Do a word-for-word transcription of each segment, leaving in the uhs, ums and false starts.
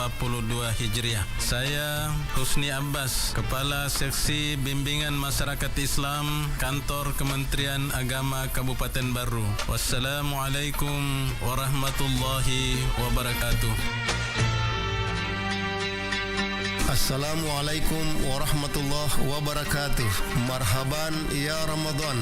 empat puluh dua Hijriah. Saya Husni Abbas, Kepala Seksi Bimbingan Masyarakat Islam, Kantor Kementerian Agama Kabupaten Barru. Wassalamualaikum warahmatullahi wabarakatuh. Assalamualaikum warahmatullahi wabarakatuh. Marhaban ya Ramadan.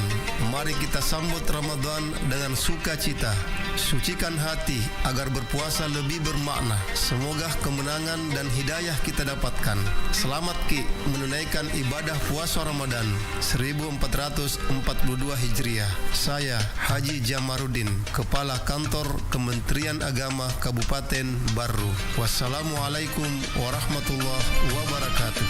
Mari kita sambut Ramadan dengan sukacita. Sucikan hati agar berpuasa lebih bermakna. Semoga kemenangan dan hidayah kita dapatkan. Selamat ki menunaikan ibadah puasa Ramadan seribu empat ratus empat puluh dua Hijriah. Saya Haji Jamaruddin, Kepala Kantor Kementerian Agama Kabupaten Barru. Wassalamualaikum warahmatullahi wabarakatuh.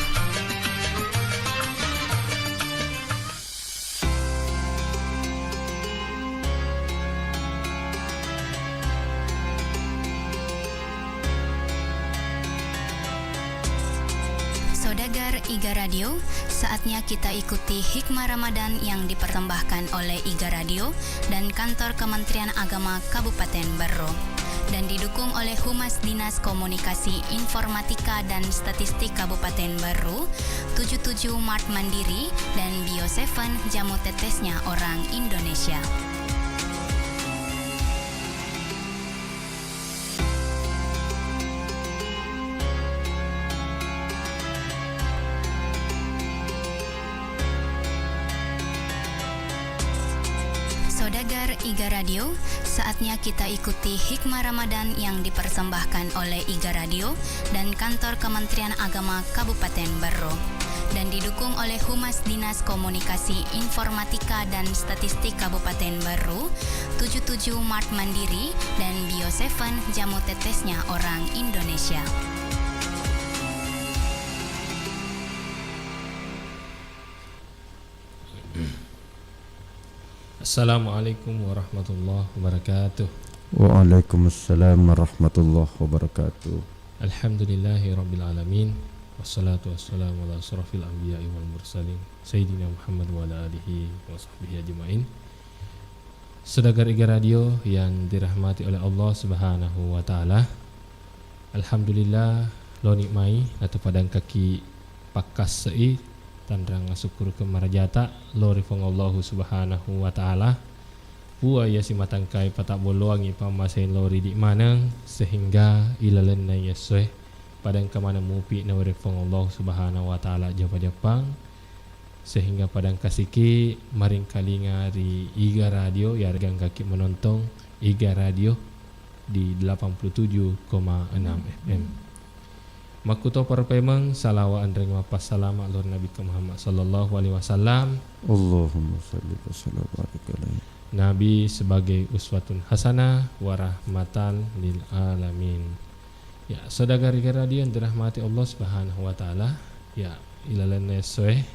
Saudagar Iga Radio, saatnya kita ikuti hikmah Ramadan yang dipersembahkan oleh Iga Radio dan Kantor Kementerian Agama Kabupaten Barru, dan didukung oleh Humas Dinas Komunikasi, Informatika, dan Statistik Kabupaten Barru, tujuh tujuh Mart Mandiri, dan Bio Seven, jamu tetesnya orang Indonesia. Saudagar Iga Radio, saatnya kita ikuti hikmah Ramadan yang dipersembahkan oleh Iga Radio dan Kantor Kementerian Agama Kabupaten Barru, dan didukung oleh Humas Dinas Komunikasi, Informatika, dan Statistik Kabupaten Barru, tujuh tujuh Mart Mandiri, dan Bio Seven, jamu tetesnya orang Indonesia. Assalamualaikum warahmatullahi wabarakatuh. Waalaikumsalam warahmatullahi wabarakatuh. Alhamdulillahi rabbil alamin. Wassalatu wassalamu ala asrafil anbiya'i wal mursalin, Sayyidina Muhammad wa ala alihi wa sahbihi ajma'in. Saudagar Iga Radio yang dirahmati oleh Allah Subhanahu wa Ta'ala. Alhamdulillah, loni mai natupadangkaki pakkasse'i tanrang asukkurukeng marajata lao ri Puang Allahu Subhanahu wa Ta'ala. Pua iya simatangkai patabbolloangngi pammaseng lao ri idi maneng, sehingga ilalenna iya essoe padangka maneng mupi nawereng Puang Allahu Subhanahu wa Ta'ala jappa-jappang, sehingga padangkasiki maringkalinga ri Iga Radio, yarega engkaki menontong Iga Radio di delapan puluh tujuh koma enam F M. Makkutoparo paimeng salawa enreng mappassalama lao ri Nabi Muhammad sallallahu alaihi wasallam. Allahumma salli wa sallim wa barik alaihi. Nabi sebagai uswatun hasanah wa rahmatan lil alamin. Ya, saudagar Iga Radio yang dirahmati Allah Subhanahu wa Ta'ala. Ya, ilalenna essoe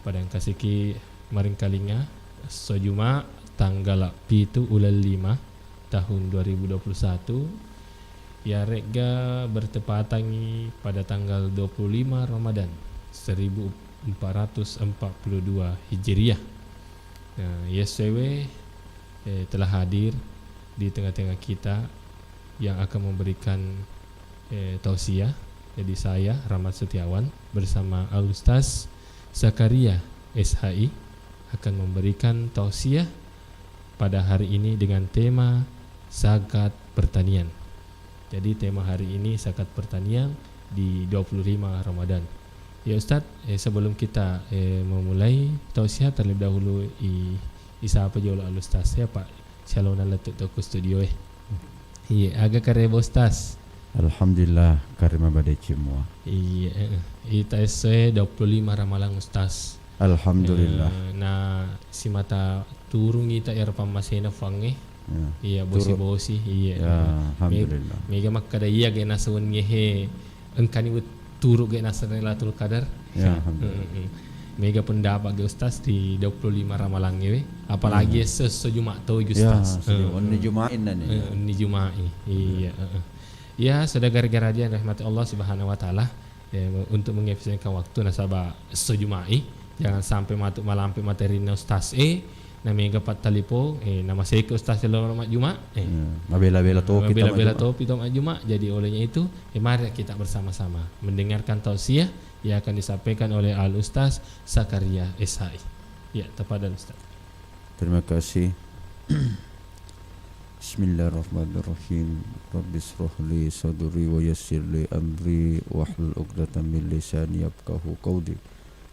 padangkasiki maringkalinga esso Juma' tanggal pitu uleng lima tahun dua ribu dua puluh satu, yaregga bertepatangngi pada tanggal dua puluh lima Ramadan seribu empat ratus empat puluh dua Hijriah. Nah, iya essoe, eh, telah hadir di tengah-tengah kita yang akan memberikan, eh, tausiah. Jadi saya, Rahmat Setiawan, bersama Al Ustaz Zakaria, S H I, akan memberikan tausiah pada hari ini dengan tema zakat pertanian. Jadi, tema hari ini zakat pertanian di dua puluh lima Ramadan. Ya, Ustaz, eh, sebelum kita, eh, memulai tausiah, terlebih dahulu i-, isapa jolo Al Ustaz, ya, Pak, sialona lettu to ku studio, eh. Iya, aga kareba, Ustaz? Alhamdulillah, karema badeceng mua. Iya, eh, eh. Ita essoe dua puluh lima Ramalang, Ustaz. Alhamdulillah. Eh, na simata turungi ta ero pammasena Fuangnge. Ya, iya, turu-, bosi-bosi, iya. Ya, eh. Me-, alhamdulillah. Mega makkada iya ge nasengnge he engkani wet-, turu ge naseng Lailatul Qadar. Ya, alhamdulillah. Mm-mm. Mega pendapat ge Ustaz di dua puluh lima Ramalangnge we. Apalagi, iya, esso, esso Juma' to, iya, Ustaz. Esso Juma', mm-mm, onni Juma'in nani. Eh, onni Juma'i. Iya, eh, eh. Ya, saudagar Iga Radio yang dirahmati Allah Subhanahu wa Ta'ala. Ya, untuk mengefisienkan waktu, nasaba esso Juma'i, jangan sampai matu malampe materinna Ustaz e, Namega pattalipong, eh, namaseke Ustaz selama majjuma, eh, Ya, mabela-bela topi to mabela-bela majjuma. Topi to majjuma. Jadi olehnya itu, eh, mari kita bersama-sama mendengarkan tausiah yang akan disampaikan oleh Al Ustaz Zakaria S H I. Ya, tafadhal Ustaz. Terima kasih. Bismillahirrahmanirrahim. Rabbi israh li sadri wa yassir li amri wahlul 'uqdatam min lisani yafqahu qawli.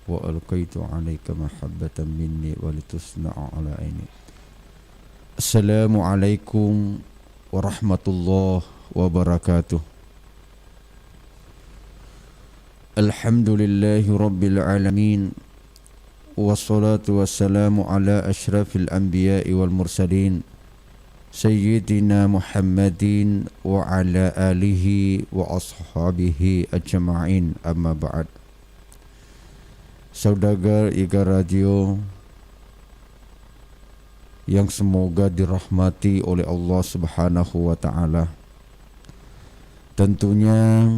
Wa alqaitu 'alaika mahabbatan minni wa litusna'a 'ala 'aini. Assalamualaikum warahmatullahi wabarakatuh. Alhamdulillahi rabbil alamin. Wassalatu wassalamu ala asyrafil anbiya'i wal mursalin, Sayyidina Muhammadin wa ala alihi wa ashabihi ajma'in, amma ba'd. Saudagar Iga Radio yang semoga dirahmati oleh Allah Subhanahu wa Ta'ala. Tentunya,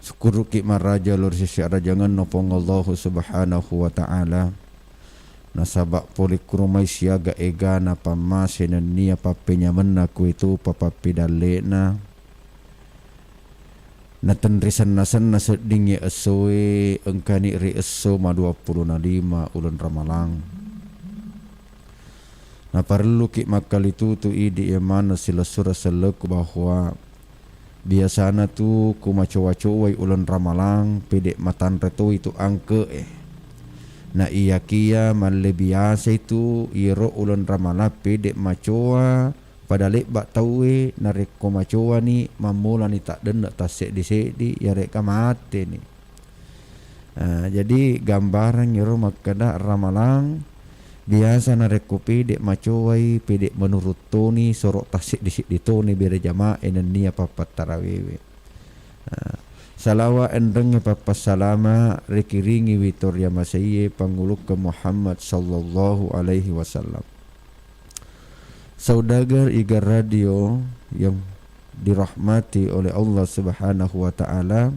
syukuruki maraja lao ri sese arajangenna Puang Allahu Subhanahu wa Ta'ala. Nasaba pole kurumai siaga egana pammase nennia pappenyamenna kuetu papappedalle'na. Natenri senna-senna seddingngi essoe, engkani ri esso maduappulo na lima uleng Ramalang. Naparelluki makkalitutu idi iya maneng silessureng selleku bahwa biasana tu ku macowa-cowai uleng Ramalang pede matanre toi tu angke'e. Na iyakiya malle biasai tu iyaro uleng Ramalang pede macowa pada lebba tauwe narekko macowani mammulani taddenne tasseddi-seddi yarega mateni. Ah, jadi gambareng iyaro makkeda Ramalang biasa narekko pede macowai, pede menurut toni, soro tasseddi-seddi toni bere jamae nennia pappattarawewe. Ah, salawa enrengnge pappassalama rikiringi witoria maseiye pangulukku Muhammad sallallahu alaihi wasallam. Saudagar Iga Radio yang dirahmati oleh Allah Subhanahu wa Ta'ala,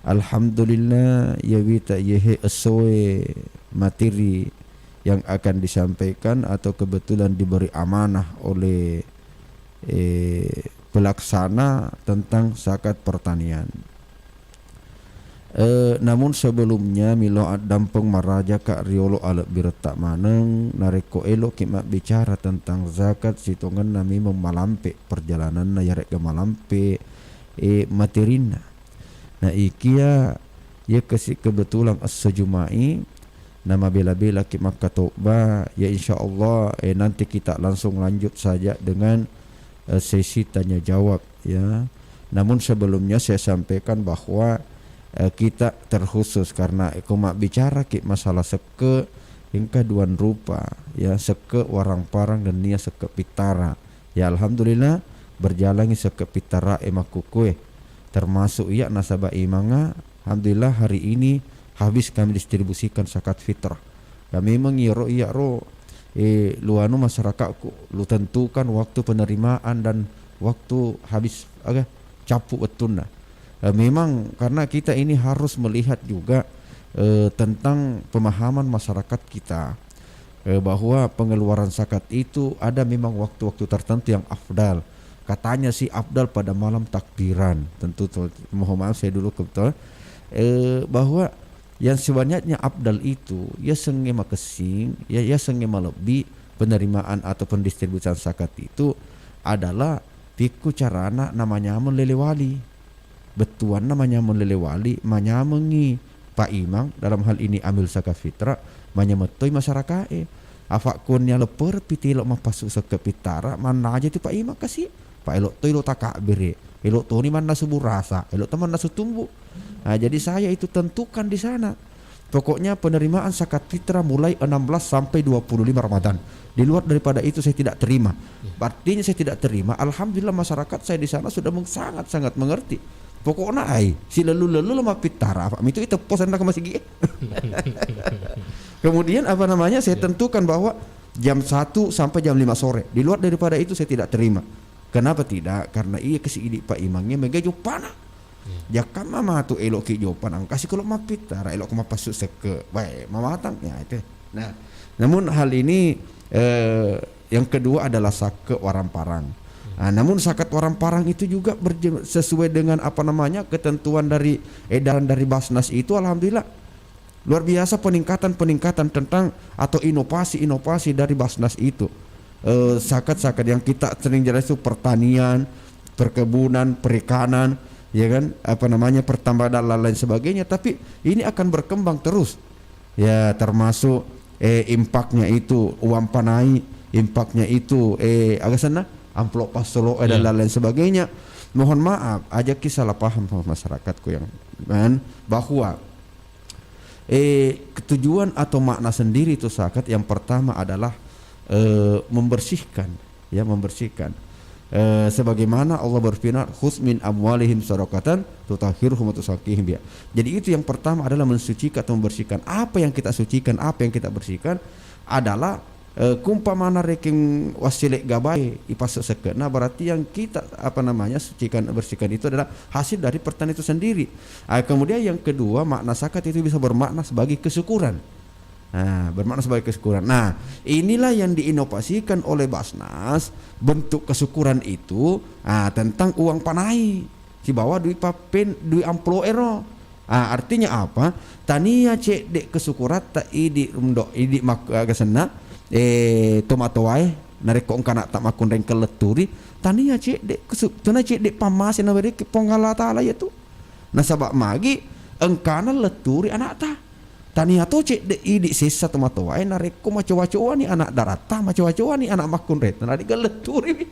alhamdulillah, iya wita iyehe essoe materi yang akan disampaikan atau kebetulan diberi amanah oleh, eh, pelaksana tentang zakat pertanian. Eh, namun sebelumnya, milo addampeng marajaka riolo alebbiretta maneng, narekko eloki mabbicara tentang zakat, sitongenna memang malampe perjalananna, yaregga malampe, eh, materinna. Na ikia, iya kasi kebetulan esso Jumai, namabela-belaki makkatobba, ya insya Allah, eh, nanti kita langsung lanjut saja dengan, eh, sesi tanya jawab, ya. Namun sebelumnya saya sampaikan bahwa, eh, kita terkhusus karena ko mabbicaraki masalah sekke, engka duan rupa, ya, sekke warang parang nennia sekke pittara. Ya, alhamdulillah, berjalangi sekke pittarae makkukue. Termasuk iya nasaba imanga, alhamdulillah hari ini habis kami distribusikan zakat fitrah. Ya, memang iyaro, iyaro, eh, luanu masyarakatku, lu tentukan waktu penerimaan dan waktu habis, aga, cappu wettunna. Eh, memang karena kita ini harus melihat juga, eh, tentang pemahaman masyarakat kita, eh, bahwa pengeluaran zakat itu ada memang waktu-waktu tertentu yang afdal. Katanya sih afdal pada malam takbiran. Tentu tuh, mohon maaf saya dulu kebetulan, eh, bahwa yang sebenarnya afdal itu, ya sengnge makessing, ya, ya sengnge malebbi penerimaan atau pendistribusian zakat itu adalah pikku carana namanyameng lele wali. Bettuanna manyameng lele wali, manyamengngi Pak Imam, dalam hal ini amil zakat fitrah, manyameng toi masyarakat'e. Afa' kuannia leppereppi tilo mappassu sekke pittara, mannaja tu Pak Imam kasi. Pa elo toi lo takabbere, elo toni mannasu burasa, elo to mannasu tumbu. Nah, jadi saya itu tentukan di sana. Pokoknya penerimaan zakat fitrah mulai enam belas sampai dua puluh lima Ramadan. Di luar daripada itu saya tidak terima. Ya. Artinya saya tidak terima, alhamdulillah masyarakat saya di sana sudah meng-, sangat-sangat mengerti. Pokoknya ai, si lelu-lelu lo mappittara, apa itu, itu pos anda ke masigi. Kemudian apa namanya, saya Ya. tentukan bahwa jam satu sampai jam lima sore. Di luar daripada itu saya tidak terima. Kenapa tidak? Karena iya kasi idi Pak Imangnge mega joppana. Iya. Jakkamma matu eloki joppa, nangkasi kolo mappittara, elokko mappassu sekke. Bae, mamatang. Ya, itu. Nah, Namun hal ini, eh, yang kedua adalah saket waramparang. Ah, namun saket waramparang itu juga berje-, sesuai dengan, apa namanya, ketentuan dari edaran dari Basnas itu, alhamdulillah, luar biasa peningkatan-peningkatan tentang atau inovasi-inovasi dari Basnas itu. Eh, saket-saket yang kita sering jelas itu pertanian, perkebunan, perikanan, ya kan, apa namanya, pertambangan dan lain-lain sebagainya. Tapi ini akan berkembang terus. Ya, termasuk, eh, impaknya itu uang panai, impaknya itu, eh, aga senna, amplop passolo, eh, dan lain-lain sebagainya. Mohon maaf, aja ki salah paham sama masyarakatku yang, kan, bahwa, eh, ketujuan atau makna sendiri itu saket yang pertama adalah, eh, membersihkan, ya, membersihkan. Eh, sebagaimana Allah berfirman, "Khudz min amwalihim shadaqatan tutahhiruhum wa tuzakkihim biha." Jadi itu yang pertama adalah mensucikan atau membersihkan. Apa yang kita sucikan, apa yang kita bersihkan adalah, eh, kumpamana rekeng wassele gabae ipasse sekke'na, berarti yang kita, apa namanya, sucikan, bersihkan itu adalah hasil dari pertanian itu sendiri. Ah, kemudian yang kedua, makna saket itu bisa bermakna sebagai kesyukuran. Nah, bermakna sebagai kesyukuran. Nah, inilah yang diinovasikan oleh Basnas, bentuk kesyukuran itu, ah, tentang uang panai. Sibawa dui pappen-, dui amplop ero. Ah, artinya apa? Tania cedde' kesyukuratta idi' rundo, idi' mak-, aga senna, eh, tomatoae, narekko engka ana'ta makkunrai kelletturi, tania cedde' kesu-, tania cedde' pammase nawerekki Puang Allah Ta'ala iyatu. Nasaba' magi engkana letturi ana'ta. Tania to cedde' idi' sessa tomatoae, narekko macowa-cowani ana' daratta, macowa-cowani ana' makkunraita, nade'ga letturiwi.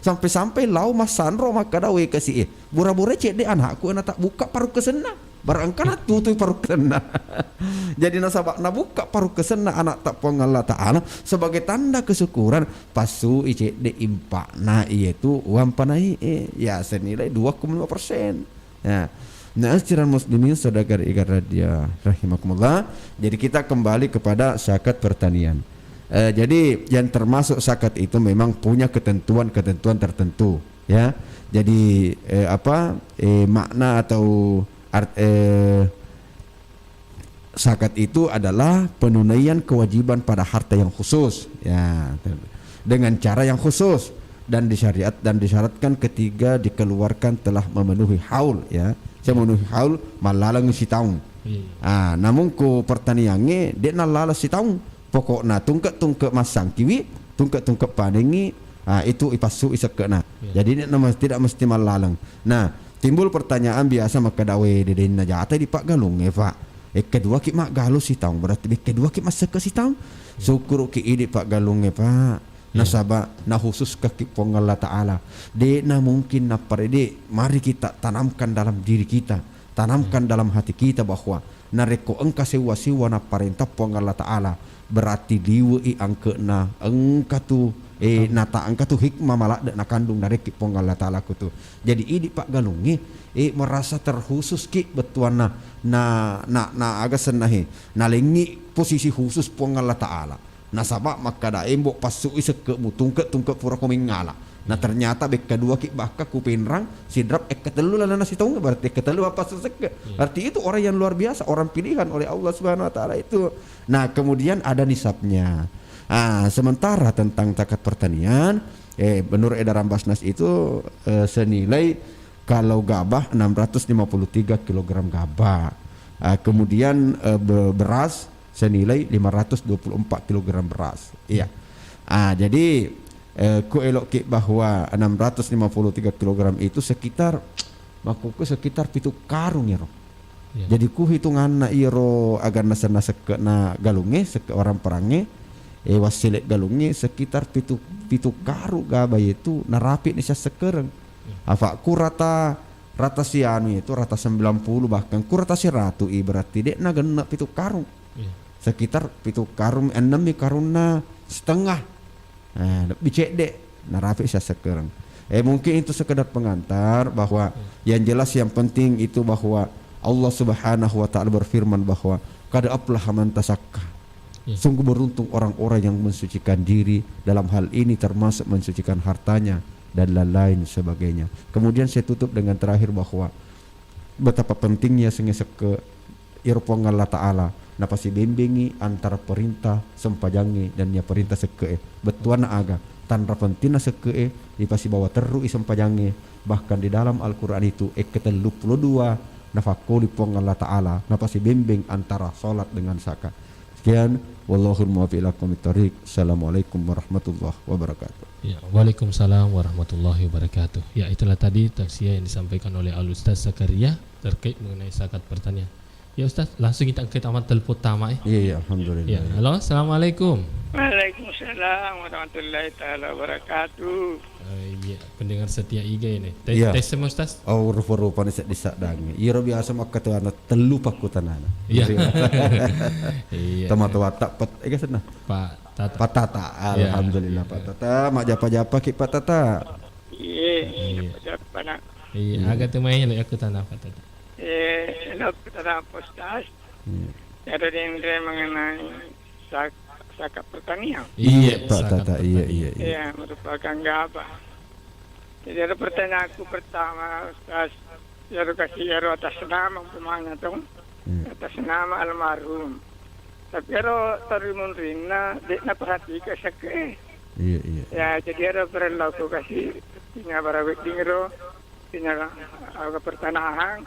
Sampai-sampai lao massanro makkada, "We kasi'e, bura-bura cedde' ana'ku, ana' ta' bukka parukkesenna." Barang engkana tutui parukkesenna. Jadi nasaba' nabukka parukkesenna ana'ta Puang Allah Ta'ala sebagai tanda kesyukuran, passui cedde' impa'na, iyatu uang panai, eh, ya, senilai dua koma lima persen. Ya. Ma'asyiral muslimin, saudara igar radia rahimakumullah. Jadi kita kembali kepada saket pertanian. Eh, jadi yang termasuk saket itu memang punya ketentuan-ketentuan tertentu, ya. Jadi, eh, apa, eh, makna atau art-, eh, saket itu adalah penunaian kewajiban pada harta yang khusus, ya, dengan cara yang khusus dan disyariat, dan disyaratkan ketika dikeluarkan telah memenuhi haul, ya. Saya memenuhi haul, mallaleng sitaung. Iya. Ah, namun ku pertaniangnge, de' nallala sitaung. Pokokna tungke-tungke massangkiwi, tungke-tungke panengngi, ah, itu ipassui sekke'na. Iya. Jadi, ini nama-, tidak mesti mallaleng. Nah, timbul pertanyaan biasa makkeda, "We, dedenna jata idi' paggalungnge, Pak. Ekkeduaki maggalung sitaung, berarti bekkeduaki massekke' sitaung?" Iya. Sukkuruki idi' paggalungnge, Pak. Iya. Nasaba' nahususkakki Puang Allah Ta'ala. De'na mungkin napparede, mari kita tanamkan dalam diri kita, tanamkan dalam hati kita bahwa narekko engka sewwa-sewwa napparenta Puang Allah Ta'ala, berarti liwe'i angke'na, engka tu, eh, nata-, engka tu hikmah maladde' nakandung narekki Puang Allah Ta'ala kutu. Jadi idi' paggalungnge, eh, merasa terkhususki bettuanna, na, na, na aga sennahe, nalengngi posisi khusus Puang Allah Ta'ala. Nasaba' makkada, "Embo, passui sekke'mu, tungke-tungke purako mengngala." Nah, ternyata bekkeduaki bakka ku Penrang, Sidrap, ekketellu lalenna sitaung, berarti ekketellu mappassu sekke'. Iya. Berarti itu orang yang luar biasa, orang pilihan oleh Allah Subhanahu wa Ta'ala itu. Nah, kemudian ada nisabnya. Ah, sementara tentang saket pertanian, eh, menurut edaran Basnas itu, eh, senilai kalau gabah enam ratus lima puluh tiga kilogram gabah. Ah, kemudian, eh, be-, beras senilai lima ratus dua puluh empat kilogram beras. Iya. Ah, jadi, eh, ku elo'ki bahwa enam ratus lima puluh tiga kilogram itu sekitar, makkukku sekitar pitu karung ero. Iya. Jadi ku hitunganna iyaro aganna senna sekke'na galungnge, sekke' waramperangnge, eh, wassele' galungnge sekitar pitu, pitu karung gabah, yetu narapi'ni siassekkereng. Iya. Apa' ku rata, rata sianu itu rata sembilan puluh, bahkan ku rata siratu i, berarti de'na genne' pitu karung. Iya. Sekitar pitu karung, ennemmi karunna setengah. Eh, lebbi cedde', narapi' siassekkereng. Eh, mungkin itu sekedar pengantar bahwa, hmm, yang jelas, yang penting itu bahwa Allah Subhanahu wa Ta'ala berfirman bahwa, "Qad aflaha man tazakka." Iya. Sungguh beruntung orang-orang yang mensucikan diri, dalam hal ini termasuk mensucikan hartanya dan lain-lain sebagainya. Kemudian saya tutup dengan terakhir bahwa betapa pentingnya sengnge sekke' iyaro Puang Allah Ta'ala. Napasibembengngi antara perintah sempajangnge nennia perintah sekke'e. Bettuanna aga? Tanra pentingna sekke'e, ipasibawa terru'i sempajangnge. Bahkan di dalam Al-Quran itu, ekketelluppulo dua nafakkoli Puang Allah Ta'ala, napasibembeng antara salat dengan zakat. Sekian, wallahul muwaffiq ila aqwamit thariq. Assalamualaikum warahmatullahi wabarakatuh. Ya, waalaikumsalam warahmatullahi wabarakatuh. Ya, itulah tadi tausiah yang disampaikan oleh Al Ustaz Zakaria terkait mengenai zakat pertanian. Ya Ustaz, langsung kita angkat amat telepon pertama, eh. Iya, iya, alhamdulillah. Ya, halo, assalamualaikum. Waalaikumsalam warahmatullahi taala wabarakatuh. Eh, iya, pendengar setia I G ini. Te-, Iya. Tes sama Ustaz. Oh, rupa-rupanya sedih sadang. Iro biasa makkatuana tellu pakkutanana. Iya. Iya. Iya. Tomatoatta pet-, ega senna? Pak Tata. Pak Tata, Iya. Alhamdulillah, Iya. Pak Tata. Majjapa-japa ki, Pak Tata. Iya, Iya. Japa-japa, nak. Iya, Iya. Aga tu mai lo aku tanah Pak Tata. Eh, lo aku tanah Pak Ustaz. Iya. Ada dendre mengenai sak-, zakat pertanian. Iya, Pak Tata. Iya, iya, iya. Iya, merupakan gabah. Jadi ada pertanyaanku pertama, Ustaz. Iyaro kasi iyaro atas nama umpamanya tong, Iya. Atas nama almarhum. Tapi iyaro tarimunrinna, de' naperhatika sekke. Iya, iya. Ya, jadi iyaro parellau ko kasi, tinggal bara wedding ro, tinggal aga pertanahan,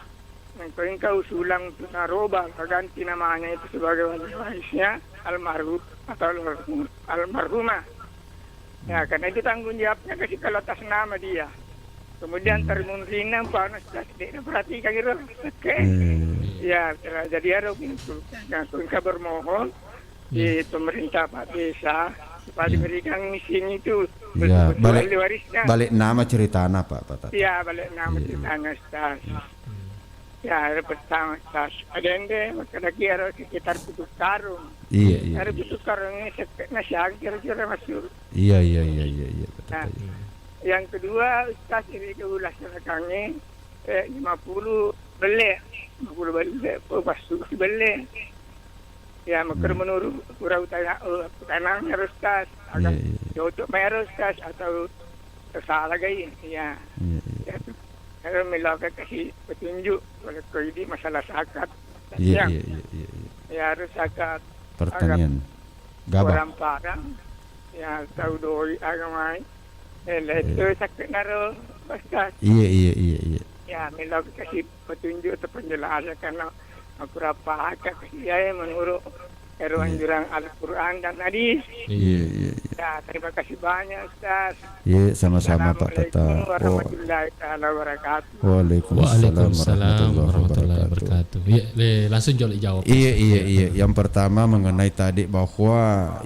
engka, engka usulang untuk naroba, ganti namanya itu sebagai wali warisnya almarhum atau almarhum-, almarhumah. Ya, karena itu tanggung jawabnya kasi kalau atas nama dia. Kemudian Hmm. tarimunrinna, Pak Ustaz, de' naperhatikan gitu. Oke. Hmm. Ya, jadi iyaro itu. Nah, engka bermohon di Iya. pemerintah Pak Desa supaya Iya. diberikan izin itu Iya, betul-betul balik, ahli warisnya. Balik nama ceritana, Pak, Pak Tata. Iya, balik nama Iya. ceritana, Ustaz. Hmm. Ya, hari pertama, Ustaz. Ada yang deh, makkadaki iyaro sekitar pitu karung. Iya, iya, Iyaro iya. pitu karung ini sekke-, nasiang kira-kira masuk. Iya, iya, iya, iya, iya, betul, Nah, Pak, iya. yang kedua, Ustaz, ini ke ulas belakangnya, eh, lima puluh belle. Lima puluh belle, oh, masuk si belle. Ya, makkeda Hmm. menurut urau tana-, eh, tanahnya, Ustaz. Iya, Agak iya, iya. cocok mai, Ustaz, atau salah gai. Ya. Iya, iya. Ya, tu. Kalau melo ka kasi petunjuk, kalau ko idi masalah zakat. Iya, Ya. iya, iya, iya, iya. Ya, harus zakat. Pertanian. Agak Gabah. Orang parang. Ya, tahu doi agak mai. Eh, leto Iya. sakit naro, Ustaz. Iya, iya, iya, iya. Ya, melo ka kasi petunjuk atau penjelasan karena aku rapa hak kasi ya, menurut ero Iya. anjuran Al-Quran dan hadis. Iya, iya, iya. Ya, terima kasih banyak, Ustaz. Iya, sama-sama, Pak Tata. Assalamualaikum Oh. warahmatullahi taala wabarakatuh. Waalaikumsalam Waalaikumsalam warahmatullahi warahmatullahi wabarakatuh. wabarakatuh. Iya, le-, langsung jawab, jawab. Iya, iya, iya. Yang pertama mengenai tadi bahwa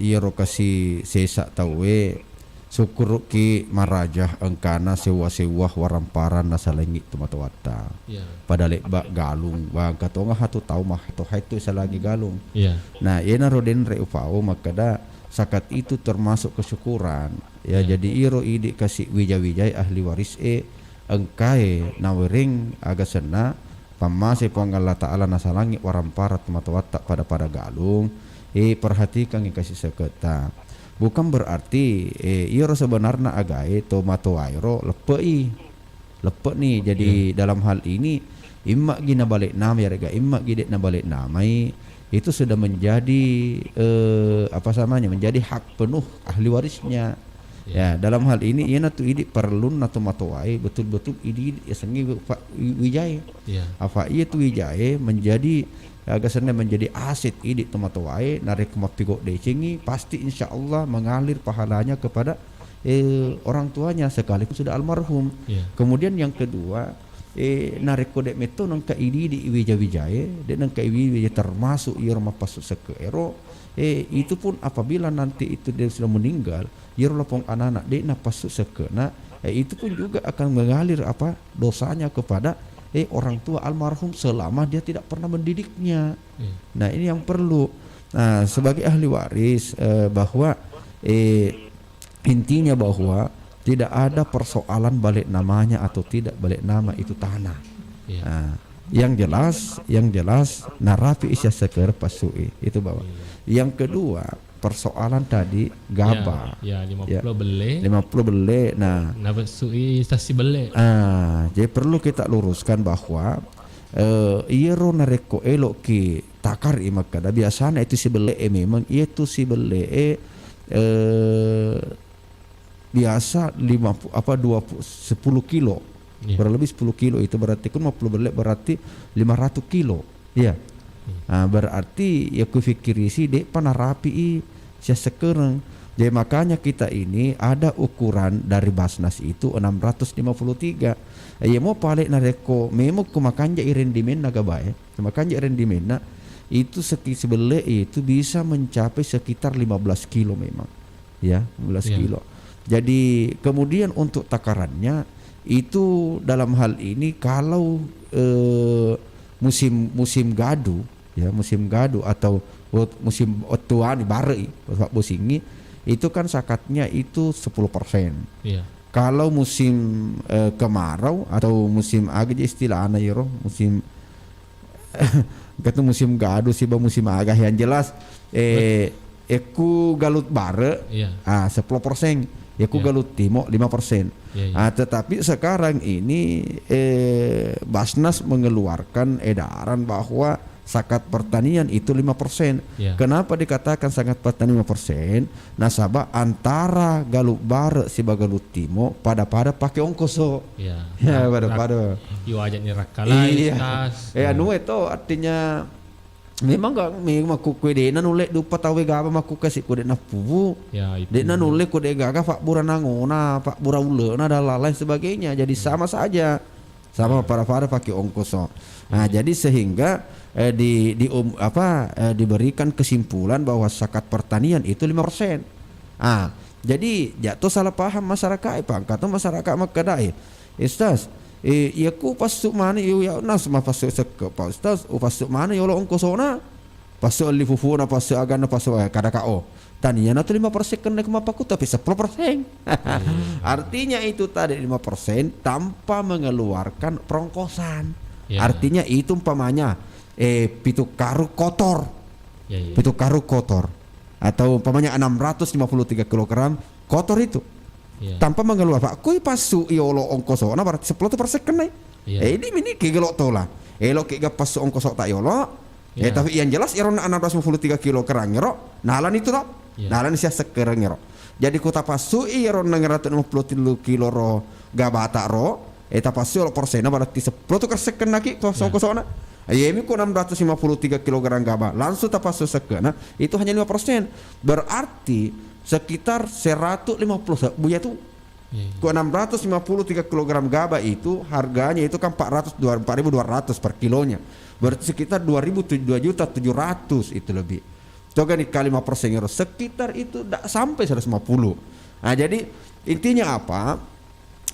iyaro kasi sesa tauwe, sukkuruki maraja engkana sewwa-sewwa waramparang nasalengngi tomatoatta. Iya. Pada lebba galung, wa engka tonga hatu tau mah to hai tu salangi galung. Iya. Nah, iyanaro denre upau makkeda zakat itu termasuk kesyukuran. Ya, Iya. jadi iro idi kasi wija-wijai ahli waris e engkae nawereng aga senna pammase Puang Allah Ta'ala nasalangi waramparang tomatoatta pada-pada galung, eh, perhatikangngi kasi seketta. Bukan berarti, eh, iyaro sebenarna agae tomatoaero leppe'i. Leppe'ni. Jadi Iya. dalam hal ini, imma'gi nabalik nama yarega imma'gi de' nabalik namai, itu sudah menjadi, eh, apa namanya, menjadi hak penuh ahli warisnya. Iya. Ya, dalam hal ini, iyanatu idi parellunna tomatoae betul-betul idi yasengnge fa-, wi-, wijae. Iya. Afa iya tu wijae menjadi, aga senna, menjadi aset idi tomatoae, narekko mappigau' decengngi, pasti insya Allah mengalir pahalanya kepada, eh, orang tuanya sekalipun sudah almarhum. Iya. Kemudian yang kedua, eh, narekko de' metto nengka idi-idi wija-wijae, de' nengka idi-idi termasuk iyaro mappassu sekke ero, eh, itu pun apabila nanti itu dia sudah meninggal, iyaro lapong anak-anak de' napassu sekkena, eh, itu pun juga akan mengalir apa dosanya kepada, eh, orang tua almarhum selama dia tidak pernah mendidiknya. Iya. Nah, ini yang perlu. Nah, sebagai ahli waris, eh, bahwa, eh, intinya bahwa tidak ada persoalan balik namanya atau tidak balik nama itu tanah. Iya. Nah, yang jelas, yang jelas narapi isya seker pasui itu bahwa. Iya. Yang kedua, persoalan tadi gaba. Ya, ya, lima puluh Ya. belle. Lima puluh belle. Nah, Nabessui stasi belle. Ah, jadi perlu kita luruskan bahwa Eh, iyaro narekko elo'ki takar i makkeda, biasana itu sibelle'e memang, iya tu sibelle'e, eh, biasa lima puluh, apa, dua puluh, sepuluh kilo. Iya. Kurang lebih sepuluh kilo itu berarti, kun lima puluh belle berarti lima ratus kilo. Iya. Hmm. Ah, berarti ya kufikirisi de'pa narapi'i siassekkereng. Jadi makanya kita ini ada ukuran dari Basnas itu enam ratus lima puluh tiga. Iya mo pale narekko memang ku makanja i rendimenna gabae, makanja i rendimenna itu seki-, sebelle itu bisa mencapai sekitar lima belas kilo memang. Ya, lima belas Iya. kilo. Jadi kemudian untuk takarannya itu dalam hal ini kalau, eh, musim, musim gadu, ya, musim gadu atau wet-, musim wettuani bare'i, wettu bosingngi, itu kan sakatnya itu sepuluh persen. Iya. Kalau musim, eh, kemarau atau musim aga je istilahna iyaro, musim, engka tu musim gadu siba musim aga, yang jelas, eh, ekku galut bare, Iya. ah, sepuluh persen, ekku Iya. galut timo lima persen. Iya, iya. Ah, tetapi sekarang ini, eh, Basnas mengeluarkan edaran bahwa zakat pertanian itu lima persen. Iya. Kenapa dikatakan zakat pertanian lima persen? Nasaba antara galut bare siba galut timo pada-pada pake ongkoso. Iya. Ya, Rak-, pada-pada. Rak-, iwaja ni rakkalai, Iya. Tas. Eh, anu itu artinya memang gak, memang makkukue de'na nulle dupa tauwe gaba makkukasi ku de'na pubu. Ya, itu. De'na nulle ku de' gaga fabbura nangona, fabbura ulena dan lain-lain sebagainya. Jadi Hmm. sama saja. Sama pada-pada pake ongkoso. Nah, Iya. jadi sehingga, eh, di, di um-, apa, eh, diberikan kesimpulan bahwa zakat pertanian itu lima persen. Ah, jadi jatuh salah paham masyarakat, eh, pangkat masyarakat makkedae, "Ustaz, eh, iya ku passu mani, iya, iya, nas ma passu sekke, Pak Ustaz, u passu mani yolo ongkosona." Passo elli fufuna, passo aganna, passo, eh, kada ka, oh. Tania na tu lima persen kena ke mappaku, tapi sepuluh persen. Iya. Artinya itu tadi lima persen tanpa mengeluarkan perongkosan. Iya. Artinya itu umpamanya, eh, pitu karung kotor. Iya, iya. Pitu karung kotor. Atau umpamanya enam ratus lima puluh tiga kilogram kotor itu. Iya. Tanpa mengeluarkan, Pak, kui pasu yolo ongkosona berarti sepuluh persen kena. Iya. Eh, ini mini kegelo tola. Elo kega pasu ongkoso tak yolo. Eh, Iya. tapi yang jelas ero enam ratus lima puluh tiga kilogram ero, nalani tu to. Iya. Nalani sia sekkereng ero. Jadi ku tapasui ero enam ratus lima puluh tiga kilo ro gabata ro, eh, tapasui olo persena berarti sepuluh tu persen kena ki to Iya. ongkosona. Iya, mi ku enam ratus lima puluh tiga kilogram gaba, langsung tapasui sekkena, itu hanya lima persen. Berarti sekitar seratus lima puluh se-, buya tu. Iya, iya. Ku enam ratus lima puluh tiga kilogram gaba itu harganya itu kan empat ratus, dua, empat ribu dua ratus per kilonya. Berarti sekitar dua ribu tu-, dua juta tujuh ratus itu lebih. Coba nih kali lima persen ero, sekitar itu ndak sampai seratus lima puluh. Nah, jadi intinya apa?